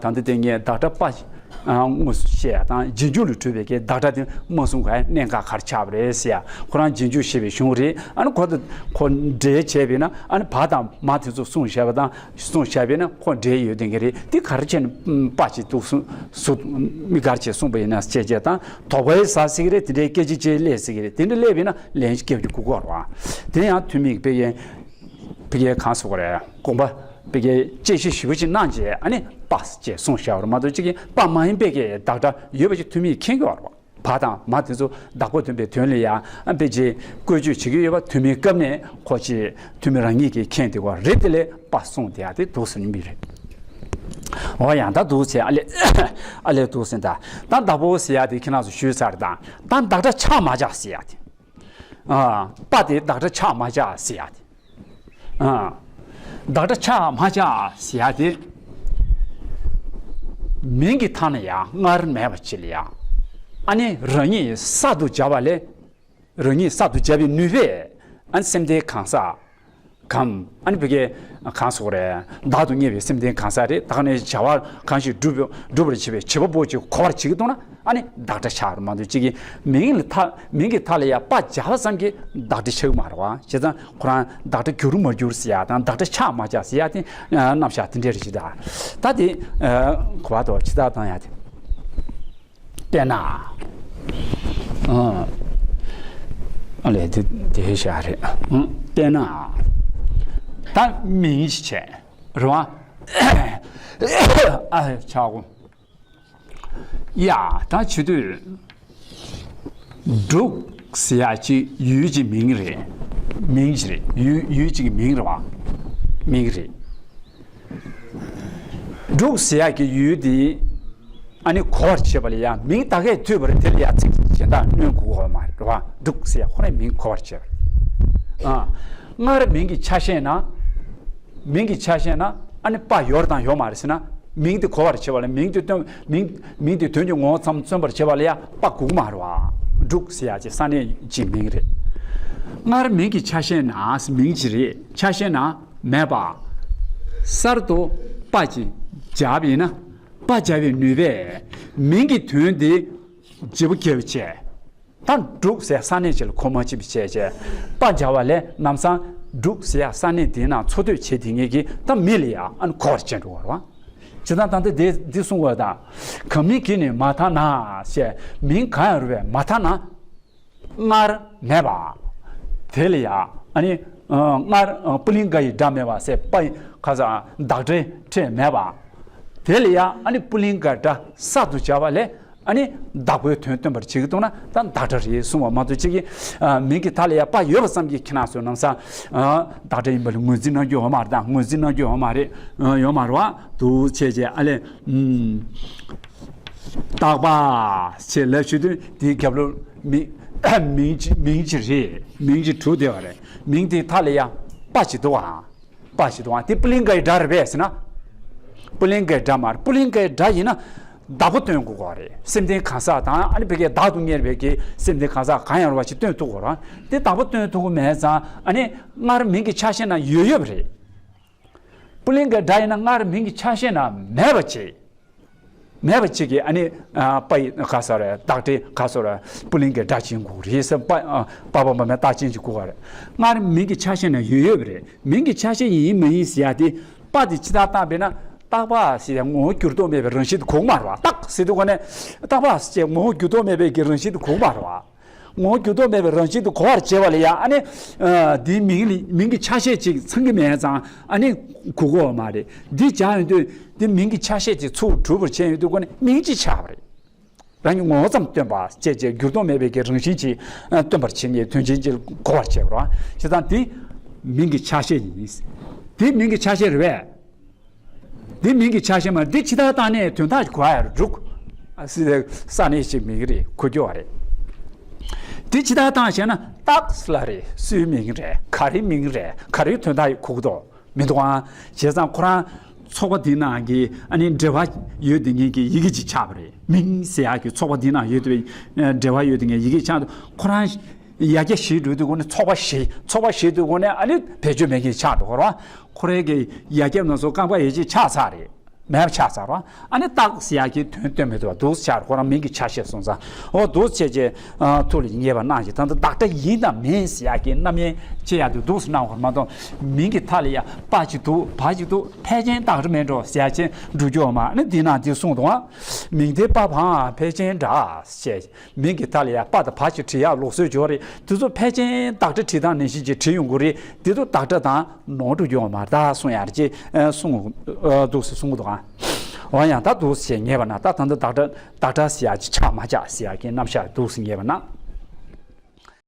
ད་ལྟ་དེ་ངས་བདག་སྒྲ་པ། དངོས་སུ་བཤད་ཡ་དང་རྗེས་འཇུག་ལས་གྲུབ་པའི་གི་བདག་སྒྲ་དེ་མ་གསུང་ག་གནད་འགག་ག་རེ་ཆགས་པ་རེད་ཟེར་ཡ། ཁོ་རང་རྗེས་འཇུག་བཤད་པའི་གཞུང་རེད། ཨ་ནི་ཁོ་དང་ཁོ་འབྲེལ་བྱས་པས་ན་ཨ་ནི་བ་དང་མ་དེ་ཚོ་གསུངས་བཞག་པ་དང་གསུངས་བཞག་པས་ན་ཁོ་འབྲེལ་ཡོད་དེ་གི་རེད། དེ་ག་རེ་བྱས་ནས་པ་ཅིག་འདུག་གསུངས་སུ་མི་ག་རེ་བྱས་གསུངས་པ་ཡིན་ན་བྱས་བྱས་དང་དོགས་པ་ཟ་སྲིད་གི་རེད། དེ་འདྲའི་སྐད་ཆ་ཅིག་སླེབས་སྲིད་གི་རེད། དེ་འདྲ་སླེབས་པས་ན་ལན་ཞིག་རྒྱབ་རྒྱུ་དགོས་ཀྱི་རེད་བ། དེ་ཡང་ཐུན་མིན་གྱི་དཔེ་རྒྱན། ཕ་གིའི་གང་ཟེར་དགོས་རེད། དགོངས་པ་ཕ་གིའི་དཔྱད་གཞི་ཞིབ་པོ་ཅིག་གནང་རྗེས་ཨ་ནི་པ་ཅེས་གསུངས་བཞག་པ་རེད་མ་གཏོགས་ཅིག་གིས་པ་མ་ཡིན་པའི་གི་བདག་སྒྲ་ཡོད་པ་ཅིག་ཐུན་མིན་མཁྱེན་གྱི་ཡོད་རེད་བ། བ་དང་མ་དེ་ཚོ་བདག་པོ་སྟོན་པའི་དོན་ལ་ཡང་ཨ་ཕལ་ཆེར་བཀོལ་སྤྱོད་བྱེད་ཀྱི་ཡོད་པ་ཐུན་མིན་སྐབས་ནས་ཁོ་ཅིག་ཐུན་མིན་རང་ཉིད་ཀྱིས་མཁྱེན་བསྡད་པ་རེད། དེ་ལས་པ་གསུངས་བསྡད་ཡ་དེ་འདུག་ཟེར་ནི་མི་རེད། འོ་ཡང་ད་འདུག་ཟེར་ཨ་ལས་ཨ་ལས་འདུག་ཟེར་ད་ད་བདག་པོ་ཟེར་ཡ་དེ་ཁྱེད་རང་ཚོ་ཞུས་ཚར་དང་ད་བདག་སྒྲ་ཆགས་མ་ཆགས་ཟེར་ཡ་དེ། ཨ། པ་དེ་བདག་སྒྲ་ཆགས་མ་ཆགས་ཟེར་ཡ་དེ། ཨ། བདག་སྒྲ་ཆགས་མ་ཆགས་ཟེར་ཡ་དེ། མིང་གི་མཐའ་ན་ཡང་སྔར་མེད་པ་ཅིག་ལ་ཡང་། ཨ་ནི་རང་ཉིད་གསར་དུ་སྦྱར་བ་ལས། རང་ཉིད་གསར་དུ་སྦྱར་བའི་ནུས་པས། ཨ་ནི་སེམས་ལྡན་གང་ཟག་གམ། ཨ་ནི་བི་ཀའི་གང་ཟེར་དགོས་རེད། བདག་ཏུ་ངེས་པའི་སེམས་ལྡན་གང་ཟག་རེད། ད་ག་ནས་བྱ་བ་གང་ཞིག་སྒྲུབ་སྒྲུབ་པར་བྱེད་པའི་བྱེད་པ་པོ་ཅིག་གོ་བར་བྱེད་ཀྱི་འདུག་ན། ཨ་ནི་བདག་སྒྲ་ཆགས་རེད་མ་གཏོགས་གཅིག་གིས་མིང་ལ་མཐའ་མིང་གི་མཐའ་ལ་ཡང་པ་སྦྱར་བ་ཙམ་གྱིས་བདག་སྒྲ་ཆགས་ཀྱི་མ་རེད་བ། བྱས་ཙང་ཁོ་རང་བདག་སྒྲ་འགྱུར་མ་འགྱུར་ཟེར་ཡ་དང་བདག་སྒྲ་ཆགས་མ་ཆགས་ཟེར་ཡ་དེ་རྣམ་གཞག་དེ་འདྲ་རེད་ཅེས་ད། ད་དེ་གོ་བ་དོ་ཇི་ལྟར་བཏང་ཡ་དེ། དཔེར་ན། ཨ་ལས་དེ་དེ་བཞག་རེད། དཔེར་ན། ད་མིང་ཞིག་བྱས་རེད་བ། ཨ་ཆག་གོ། ཡ་ད་བྱེད་དུས། འབྲུག་ཟེར་ཡ་ཅིག་ཡུལ་གྱི་མིང་རེད། མིང་ཅིག་རེད། ཡུལ་ཡུལ་གཅིག་གི་མིང་རེད་བ། མིང་རེད། འབྲུག་ཟེར་ཡ་གི་ཡུལ་དེ་ཨ་ནི་གོ་བར་བྱེད་པ་ལ་ཡང་མིང་ད་གས་ཐོས་པ་རེད། དེ་ལ་ཡང་ཚིག་གཞན་དག་སྣོན་དགོས་ཀྱི་མ་རེད་བ། འབྲུག་ཟེར་ཡ་ཁོ་རའི་མིང་གོ་བར་བྱེད་པ་རེད། ཨ། སྔར་མིང་གི་ཆ་ཤས་ན། མིང་གི་ཆ་ཤས་ན་ ཨ་ནི་པ་ཡོད་དང་ཡོད་མ་རེད་ཟེར་ན། མིང་དེ་གོ་བར་བྱེད་པ་ལ་མིང་དེ་སྟོན་མིང་མིང་དེ་དོན་གྱི་ངོ་བོ་ཙམ་མཚོན་པར་བྱེད་པ་ལ་ཡང་པ་དགོས་ཀྱི་མ་རེད་བ། འབྲུག་ཟེར་ཡ་ཅིག་ས་གནས་ཀྱི་མིང་རེད། སྔར་མིང་གི་ཆ་ཤས་ན་མིང་ཅིག་རེད། ཆ་ཤས་ན་མེད་པ། གསར་དུ་པ་ཅིག་སྦྱར་བ་ཡིན་ན། པ་སྦྱར་བའི་ནུས་པས་མིང་གི་དོན་དེ་བརྗེ་པོ་བརྒྱབ་བྱས། ད་འབྲུག་ཟེར་ས་གནས་ཅིག་ལ་གོ་མ་ཆོད་པ་བྱས་བྱས། པ་སྦྱར་བ་ལས་ལམ་སང་འབྲུག་ཟེར་ས་གནས་དེའི་ནང་འཚོ་སྡོད་བྱེད་བསྡད་མཁན་གྱི་ད་མི་ལ་ཡང་ཨ་ནི་གོ་བར་བྱས་འགྲོ་བ་རེད་བ། བྱས་ཙང་ད་ལྟ་འདི་འདི་གསུང་བ་དང་། གང་མིང་གིས་ནི་མ་དག་ན་ཞེས། མིང་གང་ཡང་རུང་བས་མ་དག་ན། སྔར་མེད་པ། དེ་ལ་ཡང་ཨ་ནི་སྔར་པུ་ལིང་ག་ཡི་སྒྲ་མེད་པ་ཟེར། པ་ཡི་ཁ་ས་བདག་སྒྲའི་ཕྲད་མེད་པ། དེ་ལ་ཡང་ཨ་ནི་པུ་ལིང་ག་སྒྲ་གསར་དུ་སྦྱར་བ་ལས། ཨ་ནི་བདག་པོའི་དོན་སྟོན་པར་བྱེད་ཀྱི་འདུག་ན་ད་བདག་སྒྲ་རེད་གསུང་བ་མ་གཏོགས། གཅིག་གིས་མིང་གི་མཐའ་ལ་ཡང་པ་ཡོད་པ་ཙམ་གྱིས་ཁྱེད་རང་ཚོས་ལམ་སང་བདག་སྒྲ་ཡིན་པ་ལ་ངོས་འཛིན་གནང་རྒྱུ་ཡོད་མ་རེད། ད་ངོས་འཛིན་གནང་རྒྱུ་ཡོད་མ་རེད། ཡོད་མ་རེད་བ། འདུག་བྱས་བྱས་ཨ་ལས། རྟག་པ་ཞེས་ལབ་ཞུ་དུས་དེའི་རྒྱབ་ལོགས་མིང་མིང་གཅིག་མིང་གཅིག་རེད། མིང་གཅིག་གྲུབ་བསྡད་པ་རེད། མིང་དེའི་མཐའ་ལ་ཡང་པ་ཞིག་འདུག་ཨང་། པ་ཞིག་འདུག་ཨང་། དེ་པུ་ལིང་གའི་སྒྲ་རེད་པས་ཟེར་ན། པུ་ལིང་གའི་སྒྲ་མ་རེད། པུ་ལིང་གའི་སྒྲ་ཡིན་ན་བདག་པོ་སྟོན་དགོས་ཀྱི་རེད། སེམས་ལྡན་གང་ཟག་དང་ཨ་ནི་བོད་སྐད་བདག་ཏུ་ངེས་པའི་གི་སེམས་ལྡན་གང་ཟག་གང་ཡང་རུང་བ་ཞིག་སྟོན་ཐུབ་ཀྱི་རེད། དེ་བདག་པོ་སྟོན་ཐུབ་ཀྱི་མེད་ཙང་ཨ་ནི་སྔར་མིང་གི་ཆ་ཤས་ན་ཡོད་ཡོད་པ་རེད། པུ་ལིང་གའི་སྒྲ་ཡིན་ན་སྔར་མིང་གི་ཆ་ཤས་ན་མེད་པ་བྱེད། མེད་པ་གཅིག་གིས་ཨ་ནི་པ་ཡི་ག་ས་རེད། བདག་སྒྲའི་ག་ས་རེད། པུ་ལིང་གའི་སྒྲ་ཅན་དགོས་རེད་ཟེར། པ་པ་པ་མ་མེད་རྟགས་ཅན་ཅིག་དགོས་པ་རེད། སྔར་མིང་གི་ཆ་ཤས་ན་ཡོད་ཡོད་པ་རེད། མིང་གི་ཆ་ཤས་ཡིན་མ་ཡིན་ཟེར་ཡ་དེ། པ་དེ་ཕྱི་ཐག་བཏང་བས་ན་རྟག་པ་ཟེར་ཡ་ངོ་བོ་འགྱུར་ལྡོག་མེད་པའི་རང་བཞིན་དུ་གོ་གི་མ་རེད་བ། རྟག་ཟེར་དུས་གོ་ནས་རྟག་པ་ཟེར་ངོ་བོ་འགྱུར་ལྡོག་མེད་པའི་གི་རང་བཞིན་དུ་གོ་གི་མ་རེད་བ། ངོ་བོ་འགྱུར་ལྡོག་མེད་པའི་རང་བཞིན་དུ་གོ་བར་བྱེད་པ་ལ་ཡང་ཨ་ནི། འདིའི་མིང་ལ་མིང་གི་ཆ་ཤས་ཅིག་ཚང་གི་མེད་ཙང་ཨ་ནི་གོ་གོ་བ་མ་རེད། འདི་སྦྱར་ཡོང་དུས་འདི་མིང་གི་ཆ་ཤས་ཅིག་ཚུར་གྲུབ་པར་བྱས་ཡོང་དུས་གོ་ནས་མིང་གཅིག་ཆགས་པ་རེད། རང་གི་ངོ་བོ་ཙམ་སྟོན་པ་བཅས་བཅས་འགྱུར་ལྡོག་མེད་པའི་གི་རང་བཞིན་གྱིས་སྟོན་པར་བྱེད་མཁན་དོན་ཅན་ཅིག་གོ་བར་བྱེད་པ་རེད། བྱས་ཙང་འདི་མིང་གི་ཆ་ཤས་ཡིན། འདི་མིང་གི་ཆ་ཤས་རེད་པས། འདི་མིང་གི་ཆ་ཤས་མ་འདི་ཕྱི་ཐག་བཏང་ནས་དོན་དག་གོ་ཡ་རུ་འགྲུག་ཨ་སི་ས་གནས་ཤིག་མིང་རེད། གོ་རྒྱུ་བ་རེད། འདི་ཕྱི་ཐག་བཏང་བྱས་ན་རྟགས་ལ་རེད། སུའི་མིང་རེད། ག་རེ་མིང་རེད། ག་རེའི་དོན་དག་གོ་གི་འདུག་མི་འདུག་ཨང་། བྱས་ཙང་ཁོ་རང་ཚོགས་པ་འདི་ནང་གི་ཨ་ནི་འབྲེལ་བ་ཡོད་དེ་ངེད་ཀྱི་ཡི་གེ་ཅིག་ཆགས་པ་རེད། མིང་ཟེར་ཡག་གི་ཚོགས་པ་འདི་ནང་ཡོད་དེ་འབྲེལ་བ་ཡོད་དེ་ངེད་ཡི་གེ་ཆགས་འདུག་ཁོ་རང་ཡ་གྱལ་བཞེས་འགྲོ་དུས་གོ་ནས་ཚོགས་པ་བཞེས་ཚོགས་པ་བཞེས་དུས་གོ་ནས་ཨ་ནི་བེད་སྤྱོད་མེད་མཁན་ཆགས་འགྲོ་གོ་ར། ཁོ་རའི་གི་ཡ་གྱལ་ནང་སོ་རྐང་པ་ཡེ་ཅིག་ཆགས་ཚར་རེད། མེད་པ་ཆགས་ཚར་ར། ཨ་ནི་རྟགས་ཟེར་ཡག་གི་དོན་སྟོན་མི་ཐུབ་པ་འདུག་ཆགས་རེད། ཁོ་རང་མིང་གི་ཆ་ཤས་སོང་ཙང་འོ་འདུག་བྱས་རྗེས་ཐུགས་ལ་ངེས་པ་གནང་ཞིག་ད་ལྟ་བདག་སྒྲ་ཡིན་དང་མིན་ཟེར་ཡག་གི་རྣམ་དབྱེ་ཕྱེ་ཡག་དུ་འདུག་སེ་གནང་བར་མ་གཏོགས་མིང་གི་མཐའ་ལ་ཡ་པ་ཅིག་འདུག་བ་ཅིག་འདུག་ཕལ་ཆེར་བདག་སྒྲ་མེད་འགྲོ་ཟེར་ཡག་ཅན་འགྲོ་རྒྱུ་ཡོད་མ་ནི་འདི་ནང་འདི་གསུངས་འདུག་མིང་མཐའི་པ་འཕངས་ཕལ་ཆེར་འདྲ་ཞེས། མིང་གི་མཐའ་ལ་ཡང་པ་དང་བ་ཞིག་བྲི་ཡག་ལུགས་སྲོལ་འབྱོར་རེད། དེ་ཚོ་ཕལ་ཆེར་བདག་སྒྲ་བྲི་སྟངས་ནང་བཞིན་གྱིས་བྲིས་ཡོང་གི་རེད། དེ་ཚོ་བདག་སྒྲ་དང་ནོར་འགྲོ་རྒྱུ་ཡོད་མ་རེད་ད་གསུང་ཡག་རེད་ཅེས་གསུང་འདུག་སེ་གསུང་གི་འདུག་ཨ། འོ་ཡང་ད་འདུག་སེ་ངེས་པ་ན་ད་ད་ལྟ་བདག་སྒྲ་བདག་སྒྲ་ཟེར་ཡག་ཅིག་ཆགས་མ་ཆགས་ཟེར་ཡག་གི་རྣམ་གཞག་འདུག་སེ་ངེས་པ་ན།